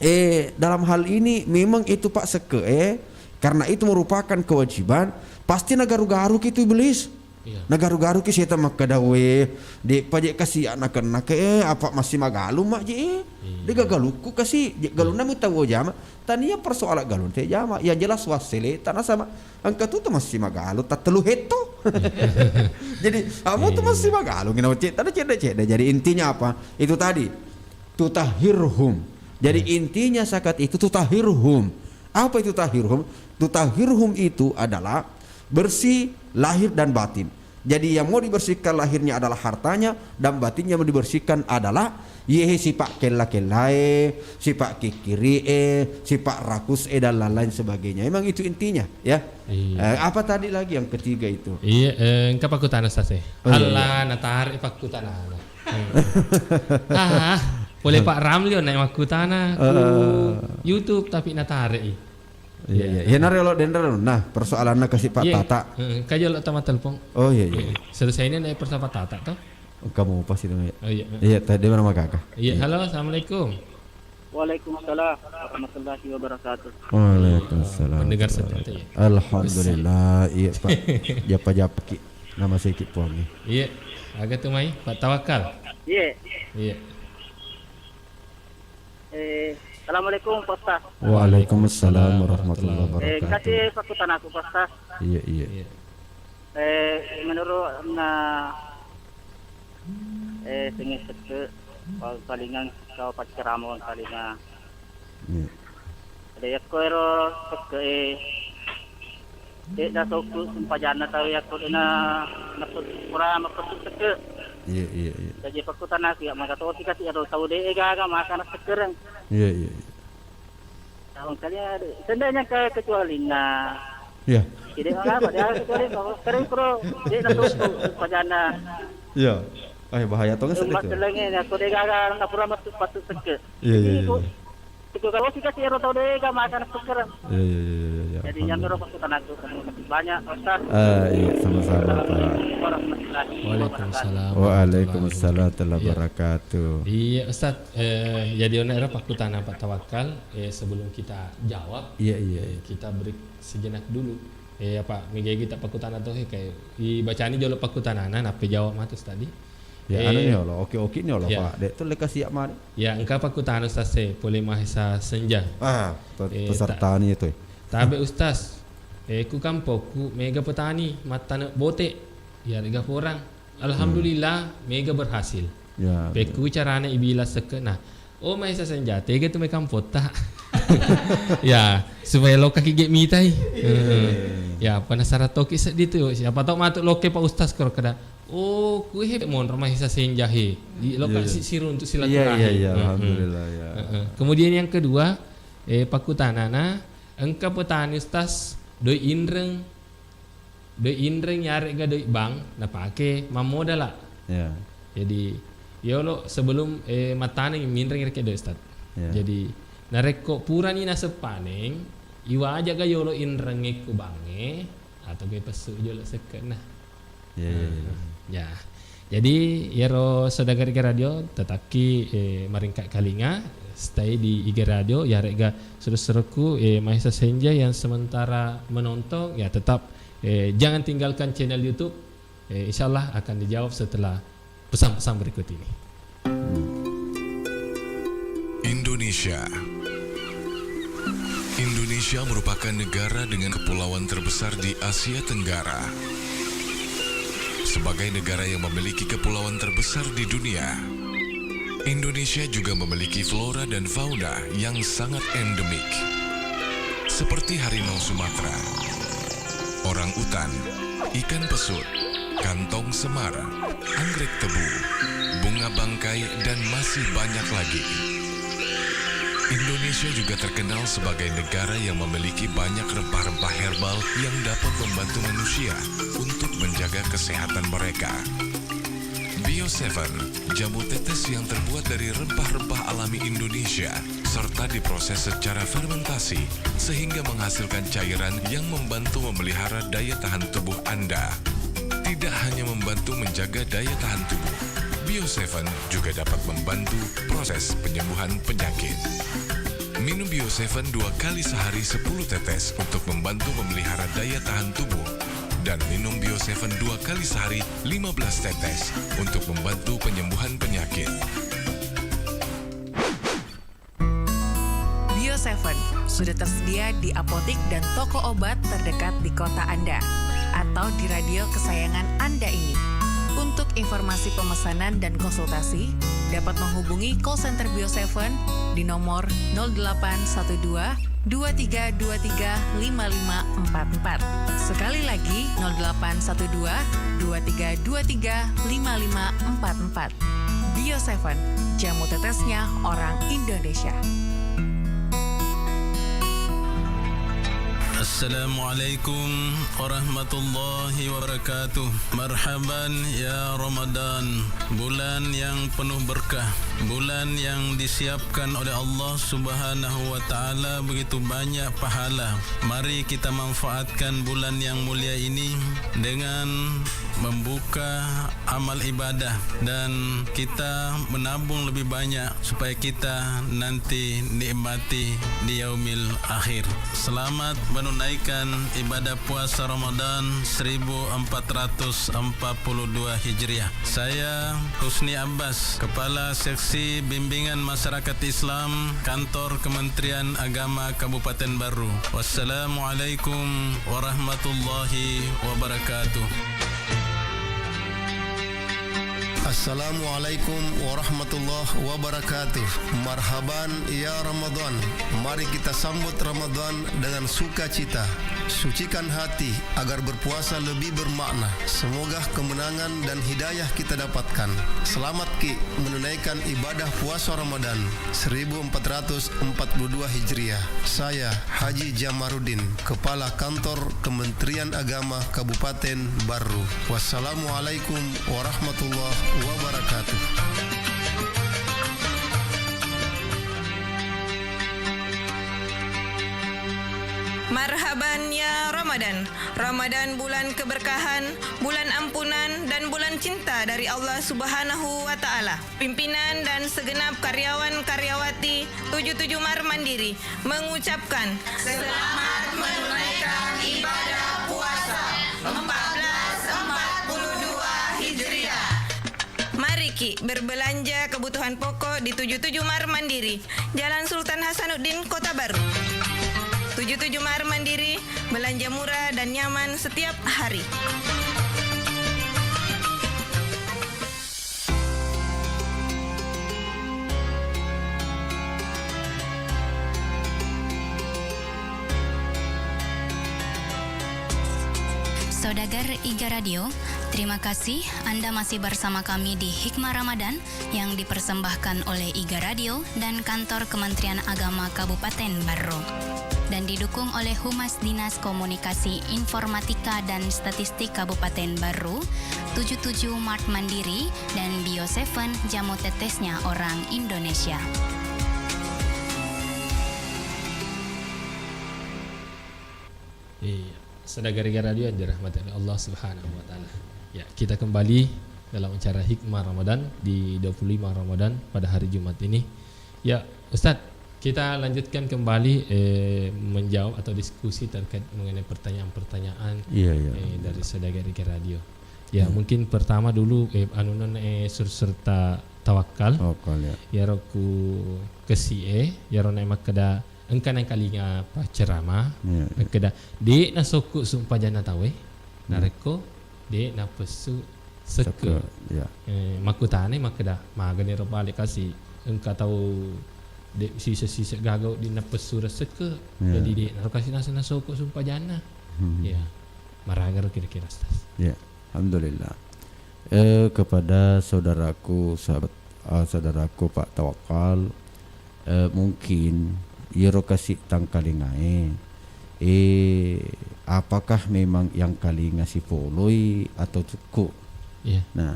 Eh, dalam hal ini memang itu, Pak, sekke, eh, karena itu merupakan kewajiban, pasti nagaru-garu ki tu iblis. Iya. Nagaru-garu ki setan makkeda, "We, de' pa je' kasi anak-anak, eh, apa masih magalung mak je', eh? Iya. De' gagalukku kasi, je' galunna mi tau jama." Tania persoalan galung te jama, yang jelas wassele tanah sama. Engka tu, tu masih magalung, tattelu hetto. Iya. Jadi, kamu tu Iya. masih magalung, gina cedde, cedde, cedde. Jadi intinya apa? Itu tadi, tutahhirhum. Jadi Iya. intinya zakat itu tutahhirhum. Apa itu tutahhirhum? Tutahhirhum itu adalah bersih lahir dan batin. Jadi yang mau dibersihkan lahirnya adalah hartanya, dan batinnya mau dibersihkan adalah yehe sifat kella-kellae, sifat kikiri'e, sifat rakus'e, dan lain-lain sebagainya. Memang itu intinya, ya. Iya. Eh, apa tadi lagi yang ketiga itu? Iya, eh, engka pakkutana, Ustaz, eh. Oh, iya, Allah, iya. Natarik pakkutanana. Ah, boleh Pak Ramli naik makkutana ku Eh. YouTube, tapi natarik i. Iya, iya. Iya. Iya, naro lo denre lo. Nah, persoalanna kasi Pak Iya. Tata. Heeh, kaja lo tama telepon. Oh, iya, iya. Iya. Selesai ini naik persoalan Pak Tata toh? Kamu pasti itu, ya. Oh, iya. Iya, tadi mana maka? Iya, Iya. halo, assalamualaikum. Waalaikumsalam warahmatullahi wabarakatuh. Waalaikumsalam. Pendengar setia, ya. Alhamdulillah, iya, Pak. Japa-japa ki. Nama sedikit puangi. Iya. Aga tu mai, Pak Tawakal. Iya. Iya. Eh, assalamualaikum, Pak Ustaz. Waalaikumsalam warahmatullahi Eh, wabarakatuh. kasih pakutanaku, Pak Ustaz. Iya, iya. Iya. Eh, menurut na, eh, sing sekke, pa-, palingan kau paccerama palingan. Iya. Ada yakko ero sekke, eh, De'na sokku sempajanna tau yakko de'na napettu, pura mapettu sekke. Iya, iya, iya. Jaji pakkutanaku, ya, maga tosi kasi ero tau de'e gaga maka nassekkereng. Iya, iya, iya. Nah, makanya, seandainya ke-, kecuali, nah. Iya. Tidak apa, dia kecuali, no. Sering pro, de'na sokku sempajanna. Iya. Eh, bahaya to, ngesek itu. Masalahnya, ya, ko de'e gaga napura mapettu sekke. Iya, iya, iya, iya. Itu kalau sih kasi ero tau de'e gaga maka nassekkereng. Iya, iya, iya, iya, iya. Jadi, yang alhamdulillah. Ero pakkutanaku. Banyak, Ustaz. Ah, iya, sama-sama, Pak. Assalamualaikum warahmatullahi wabarakatuh. Waalaikumsalam warahmatullahi wabarakatuh. Iya. Iya, Ustaz. Eh, jadi, ono ero pakkutana Pak Tawakal. Eh, sebelum kita jawab, iya, iya, eh, iya, kita break sejenak dulu. Eh, apa, mega kita pakkutana to, eh, kayak dibacani jolo pakkutanana, nappa jawab matu tadi. Ya, eh, anu ni olo, oke-oke ni olo, iya. Pak. De'to le kasi mani. Ya, engka pakkutana Ustaz e, pole Mahesa Senja. Ah, pe-, eh, peserta ta-, ni itu. Tabe Ustaz, eh, ku kampokku mega petani mattane bote, ya rega porang. Alhamdulillah, hmm, mega berhasil. Ya, pekku carana ibilang sekke. Nah, oh, Mahesa Senja, tega tu mai kampotta. Ya, supaya lokka ki ge mitai. Iya. Heeh. Ya, penasaran toki seddi tu. Siapa tahu matu lokke Pak Ustaz koro kada. Oh, ku he monro Mahesa Senja he. Di lokka, iya, iya, si-, siruntu silaturahim. Iya, iya, iya, heeh, alhamdulillah, ya. Heeh. Kemudian yang kedua, eh, pakkutanana, engka petani Ustaz, doi inreng, doi inreng yaregga doi bank napake mammodala. Ya. Jadi, yolo sebelum, eh, mattaneng minreng rekeng doi, Ustaz. Ya. Jadi, narekko purani naseppaneng, iwajaga yolo inrengnge ku bangnge, atau gai pessu jolo sekke'na. Ya, ya, ya. Nah, ya. Jadi, iyaro saudara Iga Radio, tetakki, eh, maringkat kalinga, stay di Iga Radio, yaregga seru-serukku, eh, Mahesa Senja yang sementara menonton, ya tetap, eh, jangan tinggalkan channel YouTube. Eh, insyaallah akan dijawab setelah pesan-pesan berikut ini. Indonesia. Indonesia merupakan negara dengan kepulauan terbesar di Asia Tenggara. Sebagai negara yang memiliki kepulauan terbesar di dunia, Indonesia juga memiliki flora dan fauna yang sangat endemik, seperti harimau Sumatera, orang utan, ikan pesut, kantong semar, anggrek tebu, bunga bangkai, dan masih banyak lagi. Indonesia juga terkenal sebagai negara yang memiliki banyak rempah-rempah herbal yang dapat membantu manusia untuk menjaga kesehatan mereka. Bio Seven, jamu tetes yang terbuat dari rempah-rempah alami Indonesia, serta diproses secara fermentasi, sehingga menghasilkan cairan yang membantu memelihara daya tahan tubuh Anda. Tidak hanya membantu menjaga daya tahan tubuh, Bio Seven juga dapat membantu proses penyembuhan penyakit. Minum Bio Seven dua kali sehari sepuluh tetes untuk membantu memelihara daya tahan tubuh. Dan minum Bio Seven dua kali sehari lima belas tetes untuk membantu penyembuhan penyakit. Bio Seven sudah tersedia di apotik dan toko obat terdekat di kota Anda atau di radio kesayangan Anda ini. Untuk informasi pemesanan dan konsultasi, dapat menghubungi call center Bio Seven di nomor nol delapan satu dua, dua tiga dua tiga, lima lima empat empat. Sekali lagi, nol delapan satu dua, dua tiga dua tiga, lima lima empat empat. Bio Seven, jamu tetesnya orang Indonesia. Assalamualaikum warahmatullahi wabarakatuh. Marhaban ya Ramadan, bulan yang penuh berkah, bulan yang disiapkan oleh Allah Subhanahu wa Ta'ala begitu banyak pahala. Mari kita manfaatkan bulan yang mulia ini dengan membuka amal ibadah dan kita menabung lebih banyak supaya kita nanti nikmati di yaumil akhir. Selamat menunaikan ibadah puasa Ramadan seribu empat ratus empat puluh dua Hijriah. Saya Husni Abbas, Kepala Seksi Bimbingan Masyarakat Islam Kantor Kementerian Agama Kabupaten Baru. Wassalamualaikum warahmatullahi wabarakatuh. Assalamualaikum warahmatullahi wabarakatuh. Marhaban ya Ramadan. Mari kita sambut Ramadan dengan sukacita. Sucikan hati agar berpuasa lebih bermakna. Semoga kemenangan dan hidayah kita dapatkan. Selamat ki menunaikan ibadah puasa Ramadan seribu empat ratus empat puluh dua Hijriah. Saya Haji Jamaruddin, Kepala Kantor Kementerian Agama Kabupaten Barru. Wassalamualaikum warahmatullahi wabarakatuh. Marhaban ya Ramadan. Ramadan bulan keberkahan, bulan ampunan, dan bulan cinta dari Allah Subhanahu wa Ta'ala. Pimpinan dan segenap karyawan karyawati tujuh tujuh Mar Mandiri mengucapkan selamat menunaikan ibadah puasa empat belas empat puluh dua Hijriah. Mari ki berbelanja kebutuhan pokok di tujuh tujuh Mar Mandiri, Jalan Sultan Hasanuddin, Kota Baru. Tujuh tujuh Mar Mandiri, belanja murah dan nyaman setiap hari. Saudagar Iga Radio, terima kasih Anda masih bersama kami di Hikmah Ramadan yang dipersembahkan oleh Iga Radio dan Kantor Kementerian Agama Kabupaten Barru dan didukung oleh Humas Dinas Komunikasi, Informatika, dan Statistik Kabupaten Barru, tujuh tujuh Mart Mandiri, dan Bio Seven, jamu tetesnya orang Indonesia. Iya, saudagar Iga Radio yang dirahmati oleh Allah Subhanahu wa Ta'ala. Ya, kita kembali dalam acara Hikmah Ramadan di dua puluh lima Ramadan pada hari Jumat ini. Ya, Ustadz, kita lanjutkan kembali, eh, menjawab atau diskusi terkait mengenai pertanyaan-pertanyaan, Iya, iya. eh, dari saudagar Iga Radio. Ya, Hmm. mungkin pertama dulu, eh, anunan, eh, sur-, serta tawakal. Tawakal, ya. Iyaro ku kesi e, iyaro na makkeda engka nengkalinga paccerama, Iya, iya. makkeda, "De'na sokku sumpajanna tauwe, Hmm. narekko de'na pessu sekke." Sekke, iya. Eh, makkutanai makkeda, "Magani ro pale kasi engka tau de' sise-sise gaga weddinna pessu ro sekke, Iya. jadi de'na ro kasi naseng nasokku sumpajanna." Hmm. Iya. Maraga ro kira-kira, Ustaz? Iya. Alhamdulillah. Eh, kepada saudaraku, sahabat, eh, saudaraku Pak Tawakal, eh, mungkin iyaro kasi tangkalingae, eh, apakah memang yang kalinga sipoloi atau cukup? Iya. Nah,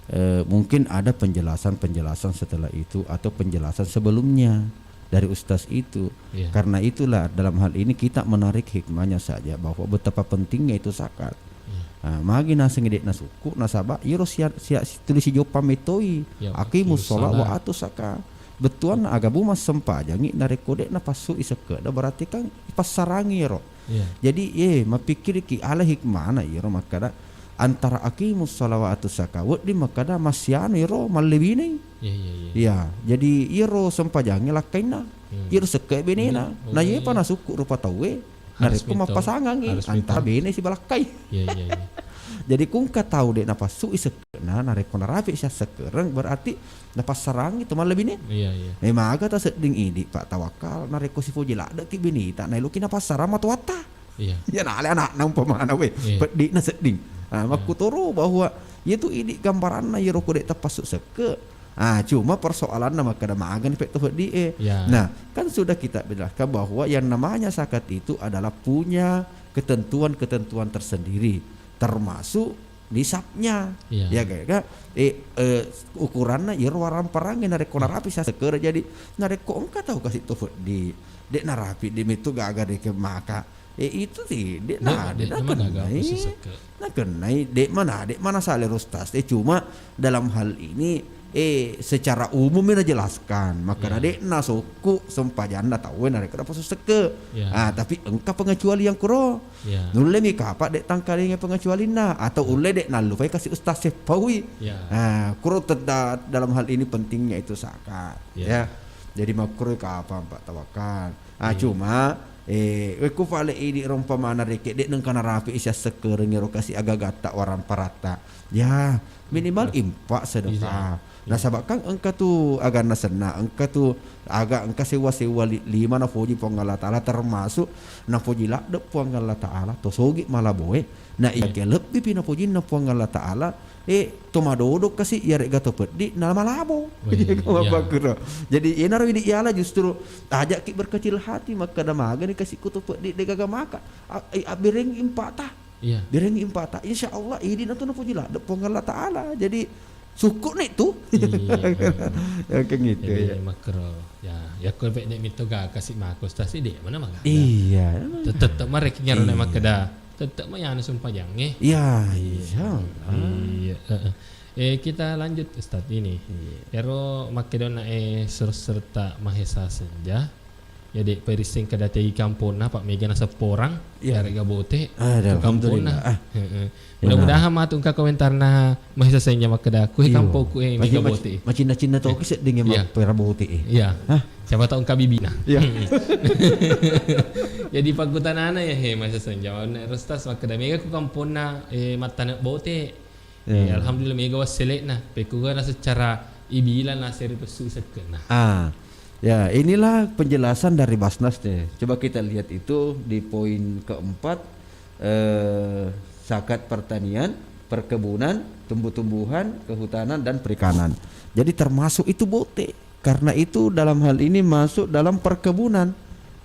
eh, mungkin ada penjelasan-penjelasan setelah itu atau penjelasan sebelumnya dari ustaz itu. Iya. Karena itulah, dalam hal ini kita menarik hikmahnya saja bahwa betapa pentingnya itu zakat. Iya. Ah, magi naseng de'na sukku, nasaba iyaro sia-, sia-, tuli sijoppa metoi. Iya, Aqimus aqimus sholat wa shalah. Atuz zakat. Bettuanna aga bu massempajangi narekko de'na passui sekke'na, berarti kan ipassarangi iyaro. Iya. Jadi, eh, mapikkiriki ala hikmana iyaro makkada antara aqimus sholat wa atuz zakat, wedding makkada massianu iyaro mallebinei. Iya, iya, iya. Iya, jadi iyaro sempajangnge lakkainna. Hmm. Iyaro sekke benena. Iya. Oh, Na iya, yepa iya. nasukku rupa tauwe, Harus narekko mito. mappasangangi Harus antara mito. bene sibalakkai. Iya, iya, iya. Jadi kungka tau de' napassui sekke'na, narekko narapi siassekkereng, berarti napassarangi to mallebine. Iya, iya. Eh, maga ta sedding idi, Pak Tawakal, narekko sipoji ladde'ki benita, naeloki napassarang matoatta. Iya. Ya, nale anakna umpamana, we, Iya. peddi'na sedding. Ah, Iya. makkutoro bahwa iyatu idi gambaranna iyaro ko de' tapassu sekke. Ah, cuma persoalanna makkeda magani pe to peddi'e. Iya. Nah, kan sudah kita jelaskan bahwa yang namanya zakat itu adalah punya ketentuan-ketentuan tersendiri, termasuk nisabnya. Iya. Ya, ga, ga? Eh, eh, ukuranna iyaro waramparangnge narekko Iya. narapi siassekkere. Jadi, narekko engka tau kasi to peddi, de' narapi, de' metto gaga de' ke maka. Eh, itu ti, de' De', na, de' de' na magaga nakennai. Passekke. Nakennai, de' mana, de' mana sale ro ustaz. Eh, cuma dalam hal ini, eh, secara umum mi najelaskan. Makana Iya. de' nasokku sempajanna tauwe narekko napassu sekke. Iya. Ah, tapi engka pengecualian kuro. Iya. Nulle mi kapa de' tangkalinga pengecualinna. Atau Iya. ulle de' nallupai kasi ustaz seppaui. Iya. Ah, kuro tedda-, dalam hal ini pentingnya itu zakat. Iya. Ya. Jadi makkuro kapang, Pak Tawakal. Ah, Iya. cuma, eh, wekku pale idi rompamana reke, de' nengka narapi siassekkereng ero kasi agagatta waramparatta. Ya, minimal Iya. infak sedekah. Iya. Nasaba kan engka tu aganna senna, engka tu aga engka sewwa-sewwa li-, lima napoji Puang Allah Ta'ala, termasuk napoji ladde Puang Allah Ta'ala, to sogi malaboe, na iya ke lebbi pi napojinna Puang Allah Ta'ala, eh, to madodo kasi, iyarega to peddi, na malabo. Wih, iya. Mapakkuro. Jadi, enaro idi iala justru aja'ki berkecil hati, makkeda magani kasi ku to peddi, de gaga maka. A-, eh, abberengi impata. Iya. Birengi impata, insya Allah idi na tu napoji ladde Puang Allah Ta'ala. Jadi, syukur ni tu. Iya. Ya, kan gitu. Jadi, ya. Makkero. Ya, ya ko pe de mito ga kasi mako stasi de mana maga. Iya. Tetep, tetep marek nyaro na makkeda. Tetep ma yana sumpajang, eh. Ya, insya Allah. Iya, heeh. Eh, kita lanjut, Ustaz, ini. Iya. Ero makkedonna, eh, ser-, serta Mahesa Senja. Ya, de perisseng kada tegi kamponna, Pak, mega nasepporang, iya, yarega bote, ah, ke kamponna. Alhamdulillah. Ah. Heeh. Benar. Mudah-mudahan matu engka komentarna Mahesa Senja makkeda, ku he kampokku, eh, mega bote. Macinna-cinna toki sedding, iya, mappera bote, eh. Iya. Hah? Siapa tahu engka bibina. Iya. Jadi pakkutanana ya, he, Mahesa Senja. Wana Restas makkeda, mega ku kamponna, eh, mattane bote. Ya, alhamdulillah mega wassele'na. Pekkuga na secara ibila na seri pessu isekke'na. Ah. Ya, inilah penjelasan dari Basnas deh. Coba kita lihat itu di poin keempat, eh, zakat pertanian, perkebunan, tumbuh-tumbuhan, kehutanan, dan perikanan. Jadi termasuk itu bote. Karena itu dalam hal ini masuk dalam perkebunan.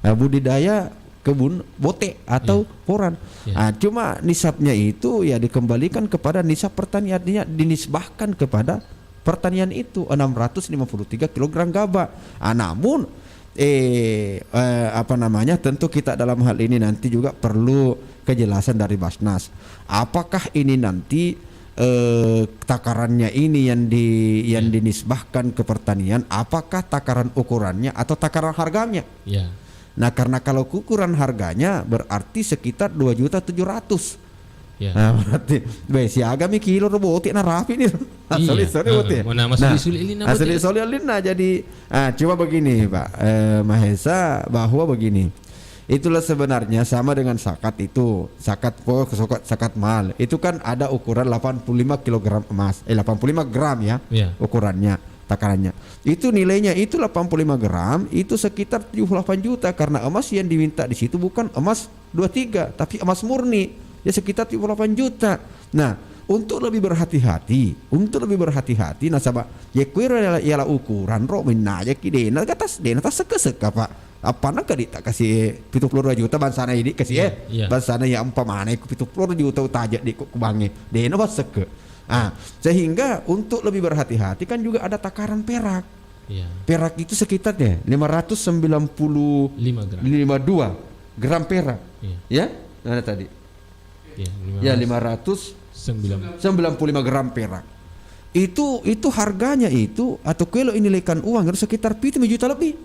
Nah, budidaya kebun bote atau poran. Iya. Ah, cuma nisabnya itu ya dikembalikan kepada nisab pertanian, artinya dinisbahkan kepada pertanian itu enam ratus lima puluh tiga kilogram gaba. Ah, namun, eh, eh, apa namanya, tentu kita dalam hal ini nanti juga perlu kejelasan dari Basnas. Apakah ini nanti, eh, takarannya ini yang di-, yang dinisbahkan ke pertanian, apakah takaran ukurannya atau takaran harganya? Ya. Nah, karena kalau ukuran harganya berarti sekitar dua juta tujuh ratus. Ya. Nah, berarti, be, siaga mi kilo ro bote narapi ni. Iya. Asli, sorry, bote. Mana masih disulit lina bote. Asli, sorry, lina. Jadi, ah, cuma begini, Pak, eh, Mahesa, bahwa begini. Itulah sebenarnya sama dengan zakat itu, zakat po-, zakat, zakat mal. Itu kan ada ukuran delapan puluh lima kilogram emas, eh, delapan puluh lima gram ya, iya, ukurannya, takarannya. Itu nilainya itu delapan puluh lima gram, itu sekitar tujuh puluh delapan juta, karena emas yang diminta di situ bukan emas dua tiga, tapi emas murni. Ya, sekitar tujuh puluh delapan juta. Nah, untuk lebih berhati-hati, untuk lebih berhati-hati, nasaba, ya, kuero ialah, ialah ukuran ro, minna aja ki dena, gatas, dena tas seke-seke, Pak. Apana kadi tak kasih pitu puluh dua juta bangsana ini kasih, iya, eh? Iya. Bangsana ya umpamana ku pitu puluh dua juta utaja di ku bange. Dena pas seke. Ah, sehingga untuk lebih berhati-hati kan juga ada takaran perak. Iya. Perak itu sekitarnya lima ratus sembilan puluh lima gram. Lima dua gram perak. Iya. Ya? Mana tadi? Iya, ya, lima ratus sembilan puluh lima gram perak. Itu, itu harganya itu, atau kalau ini lekan uang itu sekitar pitu juta lebih.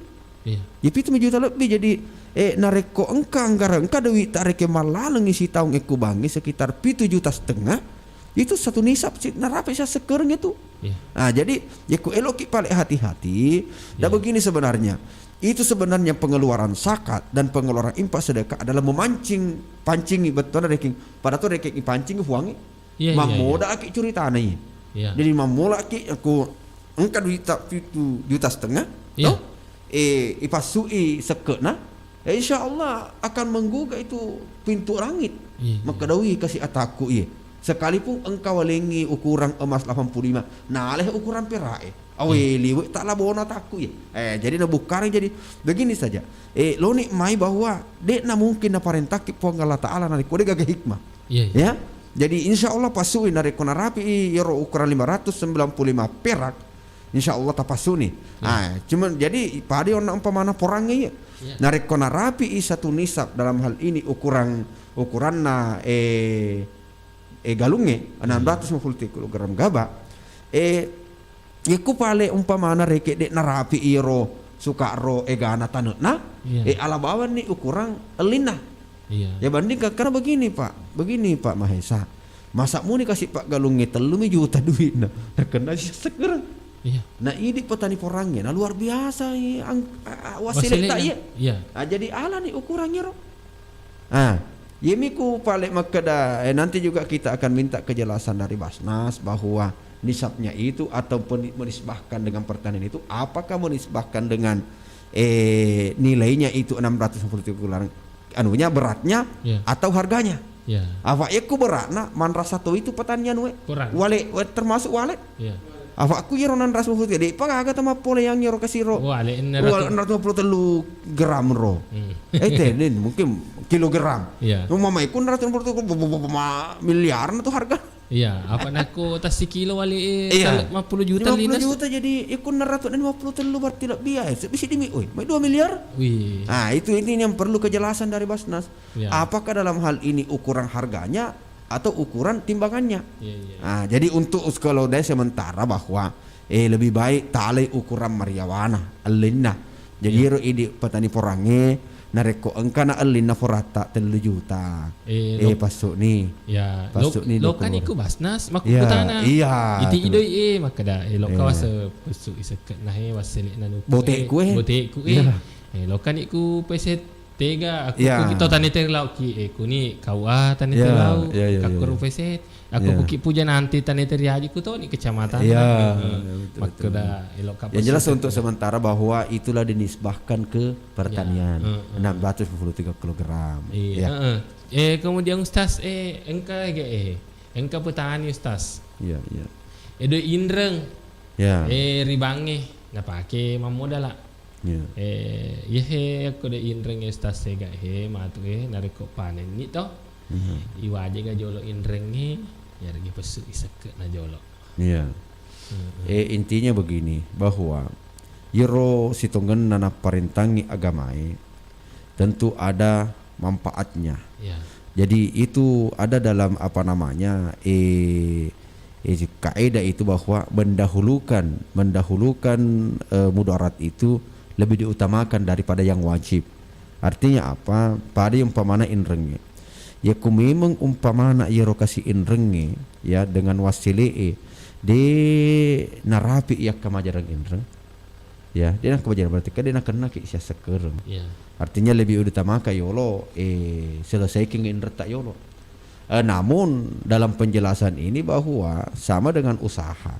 Iya. Ya, pitu juta lebih. Jadi, eh, narekko engka anggaran, engka duit tareke mallalengi sitaung ekku bangi sekitar pitu juta setengah, itu satu nisab si-, narapi sa sekereng itu. Iya. Nah, jadi, ya ku eloki pale hati-hati. Dan, iya, begini sebenarnya. Itu sebenarnya pengeluaran zakat dan pengeluaran infak sedekah adalah memancing, pancingi, betul rekeng. Pada tu rekeng ipancingi puangi. Iya, iya, iya. Mammoda aki curitana, iya. Iya. Jadi mammola aki aku engka duit tak pitu juta setengah, iya, toh? Eh, ipassui sekke'na, ya, insya Allah akan menggugat itu pintu langit. Iya, iya. Makkedawi kasih atakku, iya. Sekalipun engkau lengi ukuran emas delapan puluh lima, naleh ukuran perak, eh. Awe, iya, liwe tak labona takku, iya. Eh, jadi nabukkareng jadi begini saja. Eh, loni mai bahwa de'na mungkin naparentaki Puang Allah Ta'ala narekko de gaga hikmah. Iya, iya. Ya? Jadi, insya Allah pasui narekko narapi i iyaro ukuran lima ratus sembilan puluh lima perak, insya Allah tapasuni. Iya. Ah, cuman jadi pada onna umpamana porangnge, iya. Iya. Narekko narapi i satu nisab dalam hal ini ukuran, ukuranna, eh, eh, galungnge, iya, enam ratus lima puluh tiga kilogram gaba, eh, Yekko pale umpamana reke de narapi iyaro suka ro egana tane'na, iya, e ala bawanni ukurang ellinna. Iya. Ya bandingkan, karena begini, Pak. Begini, Pak Mahesa. Masa muni kasi paggalungnge tellumi juta duitna. Nakenna si segereng. Iya. Na idi petani porangnge, na luar biasa i ang-, a-, a-, wasileta, wasileta, iya. Iya. Ah, jadi alani ukurang iyaro. Ah, yemiku pale makkeda, eh, nanti juga kita akan minta kejelasan dari Basnas bahwa nisabnya itu atau peni-, menisbahkan dengan pertanian itu, apakah menisbahkan dengan, eh, nilainya itu enam ratus lima puluh tiga kilo, anunya, beratnya, iya, atau harganya? Iya. Apa, eh, ku beratna manrasa to itu petani anu, eh? Kurang. Wale, wa-, termasuk wale? Iya. Apa ku iyaro enam ratus lima puluh tiga, de' pa gaga tama pole yang iyaro kasiro. Wale, enam ratus. Wale enam ratus lima puluh telu gram ro. Hmm. Eh, te, ini mungkin kilogram. Iya. Mama iku enam ratus lima puluh telu, bu-, bu-, bu-, ma-, miliaran tuh harga. Iya, apa nakko tassikilo wali, eh, iya, tale-, lima puluh juta, lima puluh juta, jadi ikun enam ratus lima puluh telu berarti lebih ya. Bisa dimi, oi, mai dua miliar. Wih. Nah, itu ini yang perlu kejelasan dari Basnas. Iya. Apakah dalam hal ini ukuran harganya atau ukuran timbangannya? Iya, iya. Nah, jadi untuk us-, kalau dari sementara bahwa, eh, lebih baik talai ukuran mariawana, ellinna. Jadi, iya, ero idi petani porangnge, narekko engkana ellinna foratta tellu juta. Eh, eh, lo-, passu'ni. Ya, lo-, passu'ni lokani dua puluh. Ku Basnas, makku, iya, kutana. Iya, iti betul. Idoi, eh, makkeda, eh, loka, iya, wase-, pessu isekke na, eh, wassele'na nuku, bote'ku, eh. Bote'ku, eh. Iya. Eh, lokani ku peset tega, aku, iya, ku kita tane teri lau ki, eh, kuni kau, ah, tane teri lau, iya, iya, iya, kakkuru, iya, peset. Aku, iya, Bukit Puja nanti tane teri aji ku toni kecamatan. Iya, heeh, iya, betul, betul, makkeda, betul. Elok kapal. Yang jelas untuk sementara bahwa itulah dinisbahkan ke pertanian, iya, heeh, enam ratus lima puluh tiga kilogram. Iya, ya, heeh. Eh, kemudian Ustaz, eh, engka ga, eh, engka petani Ustaz. Iya, iya. Edo inreng. Iya. Eh, ribangnge napake mammodala. Iya. Eh, iyahe akko de inreng e Ustaz Sega he, matu e, narekko panenni to, iya, iwajenga jolo inrengnge, yareggi pessu isekke'na jolo. Iya. Mm-mm. Eh, intinya begini, bahwa iyaro sitongenna napparentangi agamae, tentu ada manfaatnya. Iya. Jadi itu ada dalam, apa namanya, eh, eh, kaedah itu bahwa mendahulukan, mendahulukan, eh, mudarat itu lebih diutamakan daripada yang wajib. Artinya apa? Pada umpamana inrengnge. Yakko memeng umpamana iyaro kasi inrengnge, ya, dengan wassele'e, de narapi iya kamajarang inreng. Ya, de nakko bajana berarti kan de nakennaki siassekkereng. Iya. Artinya lebih utamakan yolo, eh, selesaikan inretta yolo. Eh, namun dalam penjelasan ini bahwa sama dengan usaha.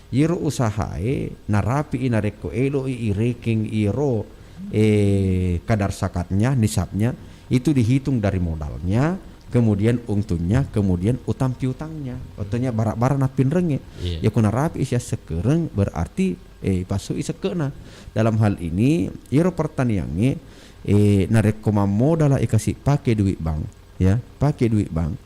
Iyaro usahae narapi i narekko eloi irekeng iyaro, eh, kadar zakatnya, nisabnya, itu dihitung dari modalnya, kemudian untungnya, kemudian utang piutangnya. Untungnya bara-bara nappinrengnge. Iya. Yakko narapi i siassekkereng berarti eh, ipassui sekke'na. Dalam hal ini, iyaro pertaniangnge, eh, narekko mammodala i kasi pake duit bank, ya, pake duit bank.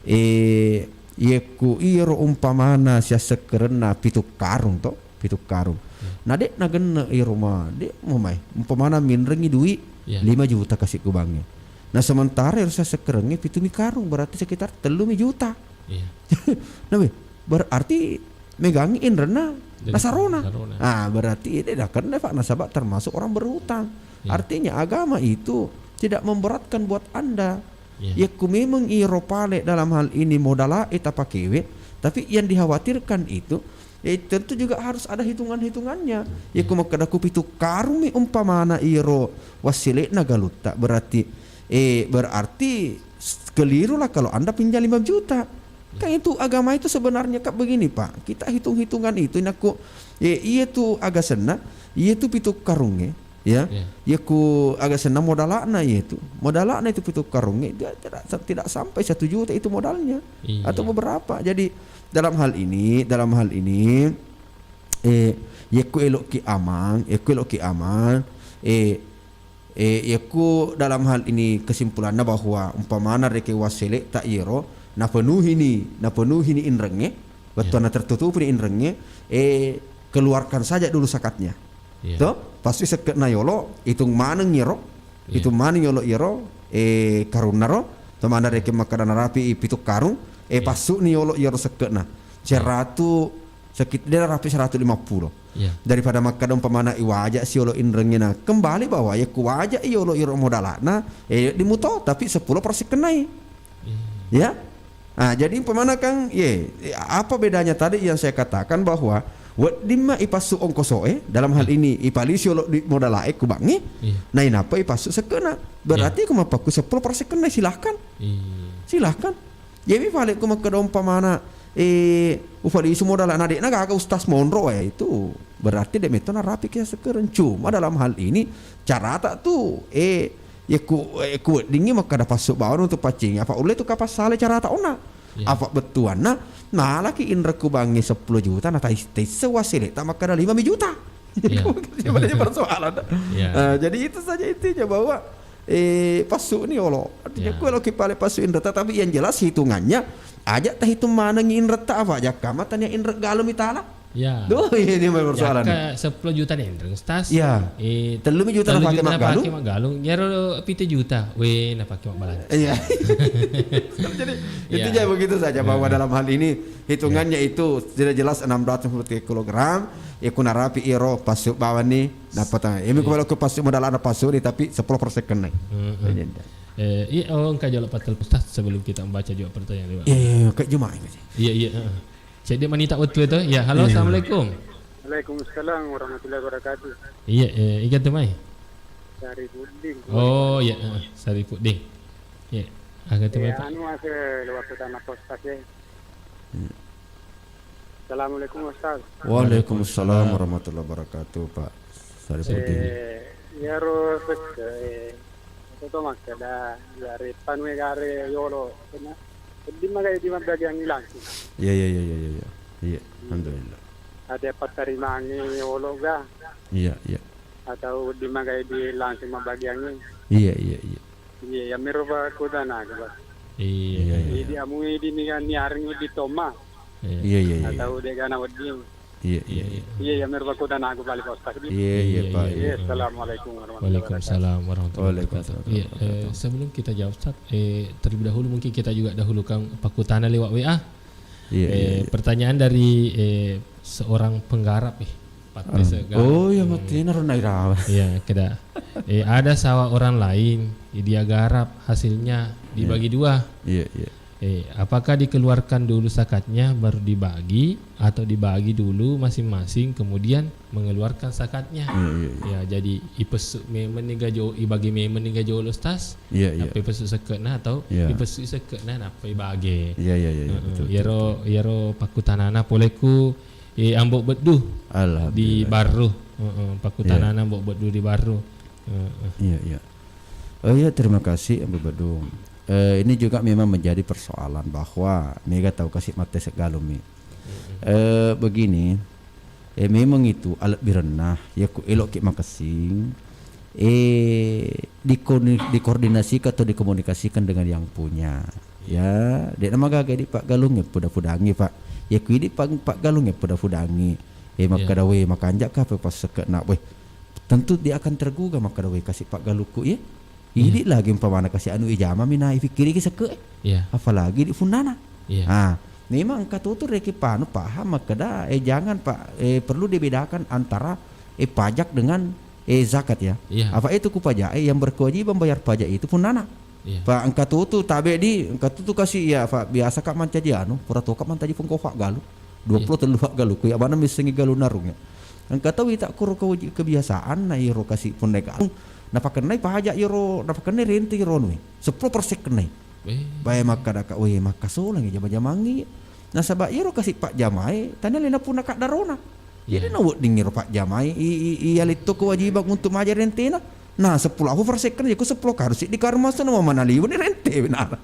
Eh, yekku iyaro umpamana siassekkerenna pitu karung to, pitu karung. Hmm. Na de nagenne iyaro ma, de mo mai. Umpamana minrengi duit, ya, lima juta kasi ku bangnge. Nah, sementara iyaro siassekkerengnge pitu mi karung, berarti sekitar tellu mi juta. Iya. Nah, weh, berarti megangi inrenna nasarona. Nasarona. Ah, berarti de nakenna, Pak, nasaba termasuk orang berhutang. Iya. Artinya agama itu tidak memberatkan buat Anda. Iya. Yakku memang iyaro pale dalam hal ini modala e tapakewe, tapi yang dikhawatirkan itu, eh, tentu juga harus ada hitungan-hitungannya. Iya. Yakku makkeda ku pitu karung mi umpamana iyaro wassele'na galutta, berarti, eh, berarti s-, kelirulah kalau Anda pinjam lima juta. Kan itu agama itu sebenarnya, Kak, begini, Pak. Kita hitung-hitungan itu, nakko, eh, iya tu agasenna, iya tu pitu karungnge, ya. Iya. Iya ku agasenna modalana iya tu. Modalana itu pitu karungnge, dia tidak, tidak sampai satu juta itu modalnya. Iya. Atau beberapa. Jadi dalam hal ini, dalam hal ini, eh, iya ku eloki amang, iya ku eloki amang, eh, Eh, yakku dalam hal ini kesimpulanna bahwa umpamana rekeng wassele'ta iyaro napenuhini, napenuhini inrengnge, wettuanna tertutupini inrengnge, eh, keluarkan saja dulu zakatnya. Iya. To? Pasti sekke'na yolo, itung maneng iyaro, iya, itung maneng yolo iyaro, eh, karunnaro, to mana rekeng makkeda narapi pitu karung, eh, iya, passu'ni yolo iyaro sekke'na. Iya. Seratu Sekit-, de narapi seratu lima pulo. Iya. Daripada makkeda umpamana iwaja si yolo inrengnge na kembali bahwa yakku waja i yolo iro modalana, eh, dimuto, tapi seppulo persen kenai. Iya. Ya. Ah, jadi umpamana kan, ye, apa bedanya tadi yang saya katakan bahwa wedding ma ipassu ongkoso e, dalam hal, iya, ini ipalisi yolo di modala e ku bank e, iya, nainappa ipassu sekkena. Berarti, iya, ku mappakku seppulo persen kenai, silahkan. Iya. Silahkan. Jadi pale ku makkeda umpamana, Eh, ufalisu modalana de'na gaga ustaz monro, eh, itu berarti de' metto narapi ki sekkereng. Cuma dalam hal ini carata tu, eh, yakku, eh, ku weddingngi makkada passu bawang untuk paccing. Apa ulle tu kapassalai carata ona. Iya. Apa bettuanna nalaki inrekku bangngi seppulo juta na tais-, taisse wasileta makkada lima mi juta. Iya. Sebenarnya persoalan. Iya. Eh, jadi itu saja intinya bahwa eh, passu ni olo. Artinya, ya, ku eloki pale passu inreta, tapi yang jelas hitungannya aja tahitung manengi inreta apa jakka mata nia inre galung mitala. Ya. Duh, ini mai persoalan. Jakka seppulo juta ni inre, Ustaz. Ya. Eh, tellu mi juta tellu napake juta maggalung. Napake maggalung. Jaro pitu juta. Weh, napake magbalanja. Iya. Jadi, ya, intinya begitu saja bahwa, ya, dalam hal ini hitungannya, ya, itu tidak jelas enam ratus kilogram. Ya, ku narapi iro passu bawang ni. Dapat, ah. Iyami ku, iya, melo ku passu modal ada passu ni, tapi seppulo persen kena. Heeh. Iya, iya. Eh, iya, oh, engka jolo pattel Ustaz sebelum kita membaca juga pertanyaan lewat. Iya, iya, iya, Kak Juma ini. Iya, iya, heeh. Cek dia manita waktu itu. Ya, halo, iya, assalamualaikum. Waalaikumsalam warahmatullahi wabarakatuh. Iya, eh, iga tu mai? Sarifuddin. Oh, iya, heeh, Sarifuddin. Iya, aga tu mai, eh, Pak? Anu, ase lewat ke tanah postas ya. Hmm. Assalamualaikum, Ustaz. Waalaikumsalam warahmatullahi wabarakatuh, Pak Sarifuddin. Eh, iyaro sekke, eh, itu to makkeda, iyare panue gare yolo, kena, wedding magai di mabbagiangi langsung. Iya, iya, iya, iya, iya, iya. Iya, alhamdulillah. Ada pattarimangi yolo ga? Iya, iya. Atau wedding magai di langsung mabbagiangi? Iya, iya, iya. Iya, iya, mero ba kudana, Pak. Iya. Iya, iya, iya. Idi amu idi ni, ni areng di toma. Iya. Iya, iya, iya, iya. Atau de gana wedding. Iya, iya, iya. Iya, iya, mero ba kudana, Pak, balik, Pak. Iya, iya, iya, Pak, iya, iya. Iya, assalamualaikum warahmatullahi wabarakatuh. Waalaikumsalam warahmatullahi wabarakatuh. Waalaikumsalam. Iya, eh, sebelum kita jawab, Ustaz, eh, terlebih dahulu mungkin kita juga dahulukan pakutana lewat W A. Iya, eh, iya, iya. Pertanyaan dari, eh, seorang penggarap, eh, Patte segala. Oh, iya, hmm, mattena ro nairawa. Iya, keda. Eh, ada sawah orang lain, eh, dia garap, hasilnya dibagi dua. Iya, iya. Eh, apakah dikeluarkan dulu zakatnya baru dibagi, atau dibagi dulu masing-masing kemudian mengeluarkan zakatnya? Iya, iya, iya. Ya, jadi ipessu memeng ni gajo, ibagi memeng ni gajo lo, Ustaz. Iya, iya. Apa ipessu sekke'na atau, iya, ipessu sekke'na nappa ibage. Iya, iya, iya, iya, heeh, betul, betul, betul. Iyaro, iyaro pakkutanana pole ku, eh, Ambo Beddu di Alhamdulillah. Barru. Heeh, pakkutanana, iya, Ambo Beddu di Barru. Heeh. Iya, iya. Oh iya, terima kasih, Ambo Beddu. Eh, ini juga memang menjadi persoalan bahwa mega tau kasi matte seggalung mi. Mm-mm. Eh, begini, eh, memang itu alebbirenna, yakku eloki makessing, eh, dikoni-, dikoordinasikan atau dikomunikasikan dengan yang punya. Ya, de'na magaga idi paggalungnge, puda-pudangngi, Pak. Yakku idi pag-, paggalungnge, puda-pudangngi. Eh, iya, makkeda, "Weh, makanja'ka apa passekke'na?" Weh, tentu dia akan tergugah, makkeda, "Weh, kasi paggalukku, iye." Iya. Idi lagi umpamana kasi anu ijama mi na ifikkiriki sekke'e. Iya. Apalagi di punnana. Iya. Ah, memang engka tutu rekeng panu paham makkeda, eh, jangan, Pak, eh, perlu dibedakan antara, eh, pajak dengan, eh, zakat, ya. Iya. Apa itu ku pajak, eh, yang berkewajiban bayar pajak itu punnana. Iya. Pak, engka tutu tabe di, engka tutu kasi, ya, Pak, biasa ka mancaji anu, pura toka mancaji pengkofa galu. Dua puluh tellu paggalukku, ya, bana missengi galunna arung, ya. Engka tau ita kuro kewaji-, kebiasaan na iro kasi punnai galung. Napakennai pajak iro, napakennai rente iro anu, eh. Seppulo persen kennai. Eh. Bae makkadaka, "Weh, makkasolangngi jama-jamangngi." Nasaba iyaro kasi pajjamae, tania lena punna kaddarona. Iya. Jadi nawedding iro pajjamae, i, i, i, iya letto kewajiban untuk maja rentena. Nah, seppulo persen kennai, ko seppulo karung, siddi karung masuk, nama mana liwani rente, benar.